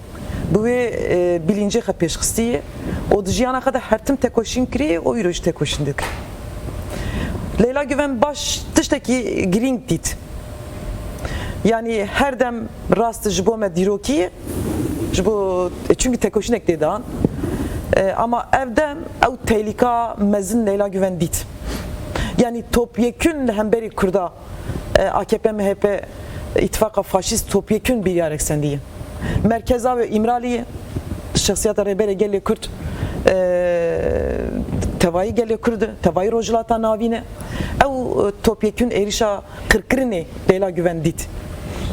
Bi wê, e, bilîncê xwe pêşxistî ye û di jiyana xwe de her tim tekoşîn kiriye û îro jî tekoşîn dike. Leyla Güven baş tiştekî girîng dît. Yanî her dem rast ji bo me dîrokî ye, ji bo, e, çimkî tekoşînek tê dan. E, ama ev dem ew tehlîka mezin Leyla Güven dît. Yanî topyekûn li hemberî Kurda, e, A K P M H P îtifaqa faşîst topyekûn biryarek sendiye. Merkeza wê Îmraliyê, şexsiyeta Rêberê Gelê Kurd, e, tevayî gelê Kurd e, tevayî Rojhilata Navîn e. Ew, e, topyekûn êrişa qirkirinê Leyla Güven dît.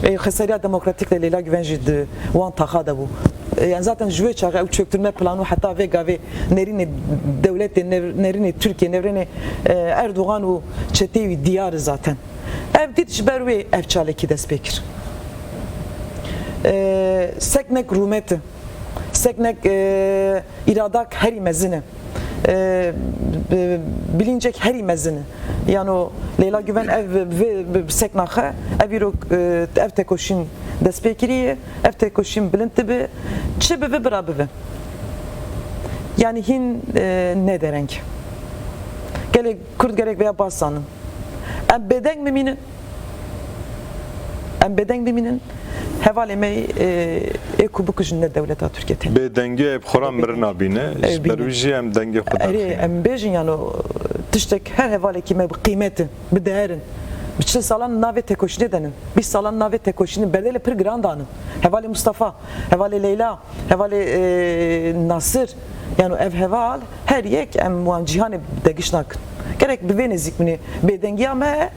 E, Xeseriya Demokratîk de Leyla Güven jî di wan taxa de bû. E, yani zaten ji wê çaxê ew çöktürme planû heta vê gavê nerînê dewletê, nev-, nerînê Tirkiye, nevrênê, e, Erdogan û çeteyê wî diyar e zaten. Ev dît ji ber wê ev çalakî dest pê kir. E, seknek rûmet e. Seknek, e, îradak herî mezin e. E, bi-, bilîncek herî mezin e. Yano Leyla Güven ev vê, bi, bi sekna xwe, ev îro, e, ev tekoşîn dest pê kiriye, ev tekoşîn bilind dibe, çi bibe bira bibe. Yani hîn, e, ne dereng. Gelê Kurd gerek veya bas zanin. Em bêdeng bimînin. Em bêdeng bimînin. Hevalê me, e, ê ku bikujin ne dewleta Tirkiye tên. Bêdengiya ê bi xwe re mirin nabîne. Ji ber wî jî em dengê xwe derxînin. Erê, em bêjin yano tiştek her hevalekî me bi qîmet in, bi değer in. Bi çil salan navê tekoşînê denin. Bîst salan navê tekoşînê berdêlê pir giran danin. Hevalê Mustafa, hevalê Leyla, hevalê, e, Nasir. Yani ev heval her yek em wan cîhanê degiş nakin. Gerek bi vê nêzîk binê bêdengiya me,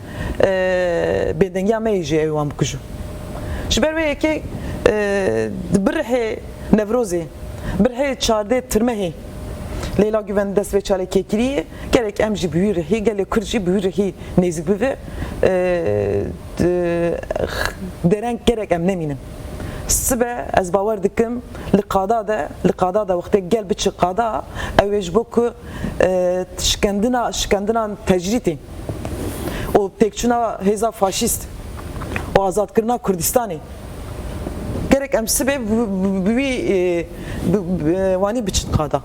e, bêdengiya me yê jî ew wan bikujin. Ji ber wê yekê, e, bi rihê Newrozê, bi rihê çardê Tirmehê Leyla Güven dest vê çalakiyê kiriye. Gerek em jî bi wî rihî, gelê Kurd jî bi wî rihî nêzîk bibe. E, d-, dereng gerek em nemînin. Sibe ez bawer dikim li qada de, li qada de wextê gel biçi qada, ew ê ji bo ku, e, şikendina, şikendina tecrîtê û têkçûna hêza faşîst û azadkirina Kurdistanê. Gerek em sibê bi, bi, bi wî, e, bi, bi, e, wanî biçin qada.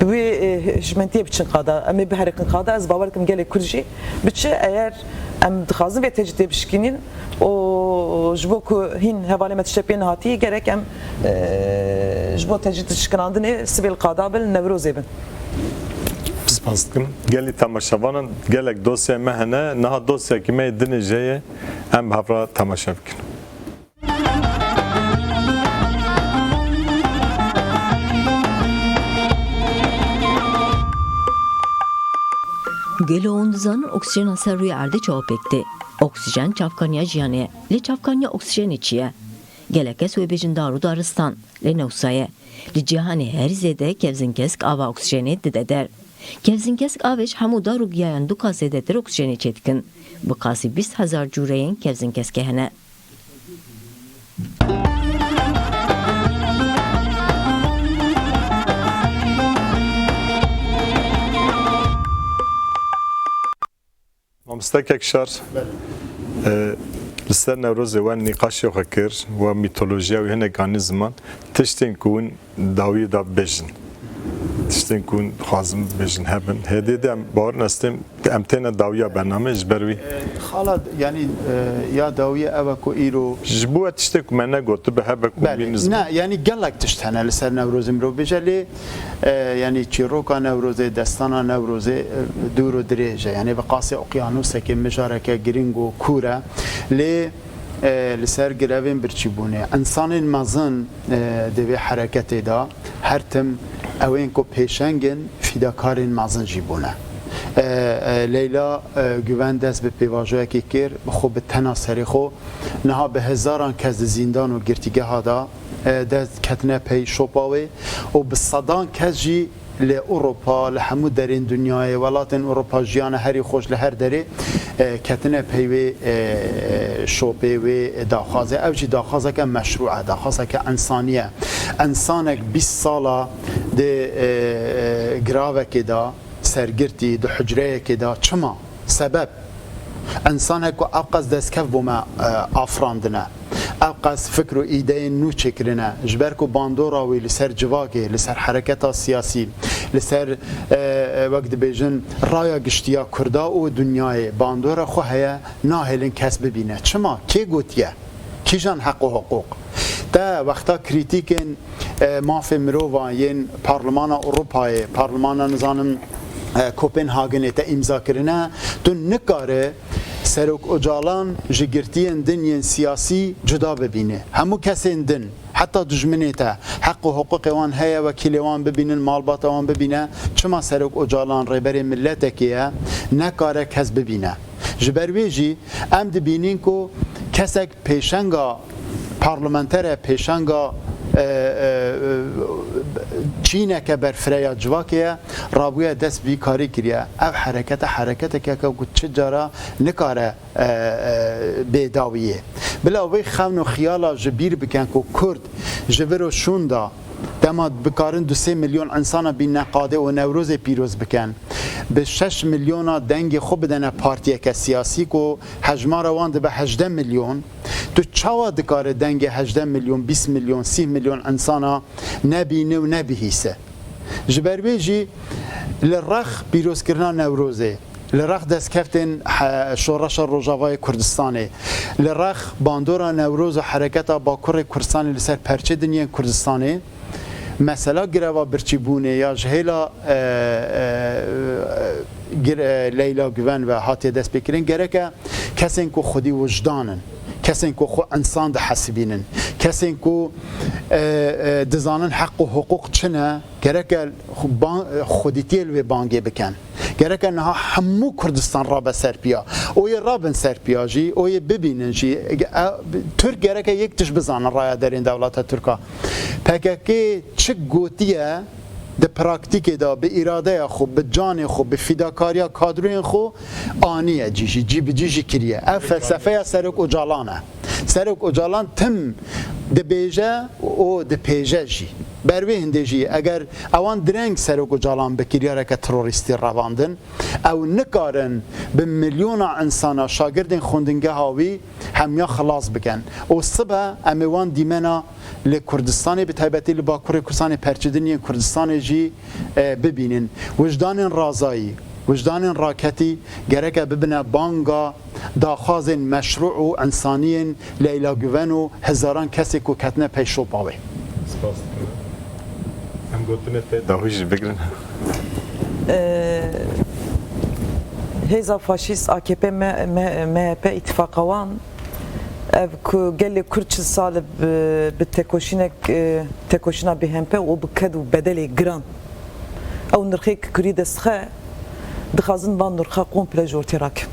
Bi wî, e, hişmentiyê biçin qada. Em ê biheriqin qada. Ez bawer dikim gelê Kurd jî biçe. Eger em dixwazin vê tecrîdê bişkînin û ji bo ku hîn hevalê me tiştê pê nehatî, gerek em, e, ji bo tecrîd şikinandinê sibê li qada bin, Newrozê bin. Spas dikim. Gelî temaşevanan, gelek dosyayê me hene. Niha dosyayekî me yê dinê jê ye. Em bi hev re temaşe bikin. Gelo hûn dizanin oksijena ser rûyê erdê çawa pêk tê? Oksijen çavkaniya jiyanê ye. Lê çavkaniya oksijenê çi ye? Gelek kes wê bêjin dar û daristan. Lê ne wisa ye. Li cîhanê herî zêde kevzinkesk ava oksijênê dide der. Kevzinkesk avê ji hemû dar û giyayan du qas zêdetir oksijênê çêdikin. Bi qasî bîst hezar cûreyên kevzinkeskê hene. Mamoste Kekşar, e, li ser Newrozê we nîqaşê xwe kir, we mîtolojiya wî hinek anî ziman, tiştên ku hûn dawiyê de bêjin, tiştên ku hûn dixwazin bêjin hebin. Hêdî de em bawer nestim, em têne dawiya bernameyê ji ber wî. E, xala, yanî, e, ya dawiyê ew e ku îro Ji bo we tiştê ku me negotibe hebe ku Belê. Bî nizam. Ne, yanî gelek tişt hene li ser Newrozê mirov bêje, lê, e, yanî çîroka Newrozê, destana Newrozê, e, dûr û dirêj e. Yanî bi qasê oqyanusekê, mijareke girîng û kûr e. Lê, e, li ser grevên birçîbûnê, însanên mezin, e, di vê hereketê de her tim ew ên ku pêşeng in, fîdakarên mezin jî bûne. E, e, Leyla, e, Güven dest bi pêvajoyekê kir, bi xwe bi tena serê xwe. Niha bi hezaran kes di zîndan û girtîgeha de, e, dest ketine pey şopa wê û bi sedan kes jî li Ewropa, li hemû derên dinyayê, welatên Ewropa jiyane herî xweş li her derê, e, ketine pey wê, e, şopê wê daxwazê. Ew jî daxwazeke meşrû e, daxwazeke însanî ye. Însanek bîst sala di, e, e, giravekê de, sergirtî, di hucreyekê de. Çima? Sebeb, însanek ku ewqas destkev bo me, e, afirandine, ewqas fikr û îdeyên nû çêkirine, ji ber ku bandora wî li ser civakê, li ser hereketa siyasî, li ser, e, e, wek dibêjin, raya giştî ya Kurda û dinyayê bandora xwe heye, nahêlin kes bibîne. Çima? Kê gotiye? Kîjan heq û hiqûq? Te wexta krîtîkên, e, mafê mirovan yên Parlemana Ewropayê, Parlemana, nizanim, e, Kopenhagenê te îmza kirine, tu nikare Serok Ocalan ji girtiyên din yên siyasî cuda bibîne. Hemû kesên din, heta dijminê te, heq û hiqûqê wan heye, wekîlê wan bibînin, malbata wan bibîne. Çima Serok Ocalan rêberê miletekê ye, nekare kes bibîne? Ji ber wê jî em dibînin ku kesek pêşenga parlamenter e, pêşenga, e, e, çîneke berfireya civakê ye, rabûye dest vî karî kiriye. Ev herekete hereketeke ku çi cara nikare, e, e, bê dawiyê. Bila wê xewn û xiyala ji bîr bikin ku Kurd ji vir û şûn de dema bikarin du sê milyon insana bînine qadê û Newrozê pîroz bikin, bi şeş milyona dengê xwe bidene partiyeke siyasî ku hejmara wan dibe hejdeh milyon, tu çawa dikare dengê hejdeh milyon, bîst milyon, sî milyon insana nebîne û nebihîse? Ji ber wê jî li rex pîrozkirina Newrozê, li rex destkeftên he-, Şoreşa Rojavayê Kurdistanê, li rex bandora Newroz û hereketa Bakurê Kurdistanê li ser perçê din yên Kurdistanê, mesela greva birçîbûnê ya ji hêla, e, e, gir-, e, Leyla Güven ve hatiye destpêkirin, gereke kesên ku xwedî wijdan in, kesên ku xwe insan dihesibînin, kesên ku, e, e, dizanin heq û hiqûq çi ne, gereke xwe ban-, xwedîtiyê li wê bangê bikin. Gereke niha hemû Kurdistan rabe ser piya. Oyê rabin ser piya jî, oyê bibînin jî. E, Tirk gereke yek tişt bizane raya derên dewleta Tirk a. P K K çi gotiye, di praktîkê de bi îradeya xwe, bi canê xwe, bi fîdakariya kadroyên xwe aniye cî jî, cî bi cî jî kiriye. Ev felsefeya Serok Ocalan e. Serok Ocalan tim dibêje û dipêje jî. Ber wê hindê jî eger ewan direng Serok Ocalan bi kiryareke terorîstî revandin, ew nikarin bi milyona insana şagirdên xwendingeha wî hemiya xilas bikin. Û sibe em ê wan dîmena li Kurdistanê, bi taybetî li Bakurê Kurdistanê, perçîdiniyên Kurdistanê jî, e, bibînin. Wijdanên razayî, wijdanên raketî gereke bibine banga daxwazên meşrû û însaniyên Leyla Guven û hezaran kesê ku ketine pey şopa wê. Spas dikim. Em gotinê te dawî jî bigrin. Ee, Hêza faşîst A K P, M-, M-, M H P îtifaqa wan, ev ku gelê Kurd çil sal bi, bi tekoşînek, e, tekoşîna bêhempe û bi ked û bedelê giran, ew nirxê ku kurî destxe, dixwazin van nirxa komple ji ortê rakin.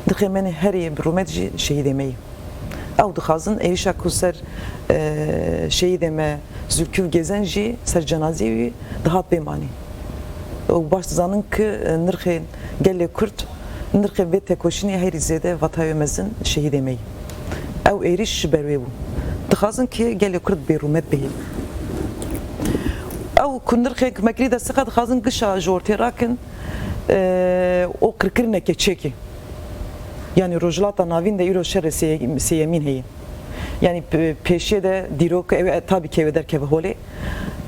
Dixê me ne herî bi rûmet jî şehîdê me yî. Ew dixwazin êrîşa ku ser, e, şehîdê me Zülküf Gezen jî ser cenazeyê wî dihat bê manî. Û baş dizanin ku, e, nirxên gelê Kurd, nirxên vê tekoşînê herî zêde vatayê mezin şehîdê me yî. Ew êrîş ji ber wê bû. Dixwazin ku gelê Kurd bêrûmet bê. Ew ku nirxên ku me kirî destxe dixwazin gişa ji ortê rakin, e, û qirkirineke çêkê. Yanî Rojhilata Navîn de îro şerê sê-, sêyemîn heye. Yanî p-, pêşiyê de dîrok ew e, tabî ke ew ê derkeve holê.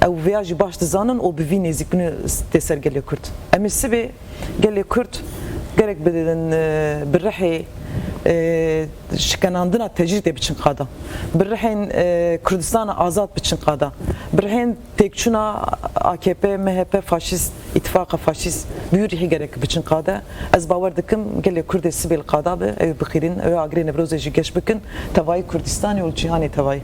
Ew vêya jî baş dizanin û bi vî nêzîkbûnê tê ser gelê Kurd. Em ê sibê gelê Kurd gerek bi, bi rihê, e, şikenandina tecrîdê biçin qada. Bi rihên, e, Kurdistana azad biçin qada. Bi rihên têkçûna A K P, M H P faşîst, îtifaqa faşîst, bi wî rihî gerek biçin qade. Ez bawer dikim gelê Kurdê sibê li qada be, ew bixîrin, ew agirê Newrozê jî geş bikin, tevayî Kurdistanê û cîhanê tevayî.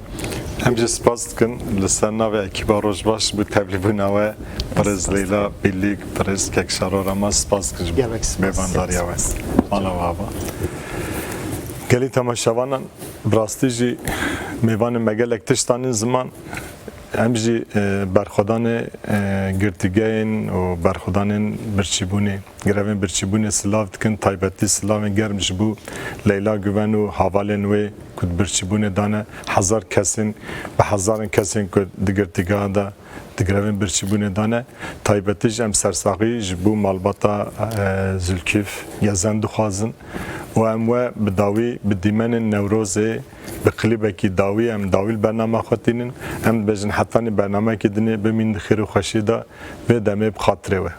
Em jî spas dikin li ser navê ekîba Rojbaş bo tevlîbûna we, birêz Leyla Bîlîk, birêz Kek Şaro Rama, spas dikin ji bo mêvandariya we. Mala we ava. Gelî temaşevanan, bi rastî jî mêvanên me gelek tişt anîn ziman. Em jî, e, berxwedanê, e, girtîgehên û berxwedanên birçîbûnê, grevên birçîbûnê silav dikin, taybetî silavên germ ji bo Leyla Guven û havalên wê ku di birçîbûnê de ne, hezar kesên, bi hezarên kesên ku di girtîgeha de di grevên birçîbûnê de ne, taybetî jî em sersaxî ji bo malbata, e, Zülküf Gezen dixwazin û em we bi dawî bi dîmenên Newrozê bi klîbekî dawî em dawî li bernama xwe tînin. Em dibêjin hetanî bernameyekî dinê bimîn di xêr û xweşiyê de, vê demê bi xatirê we.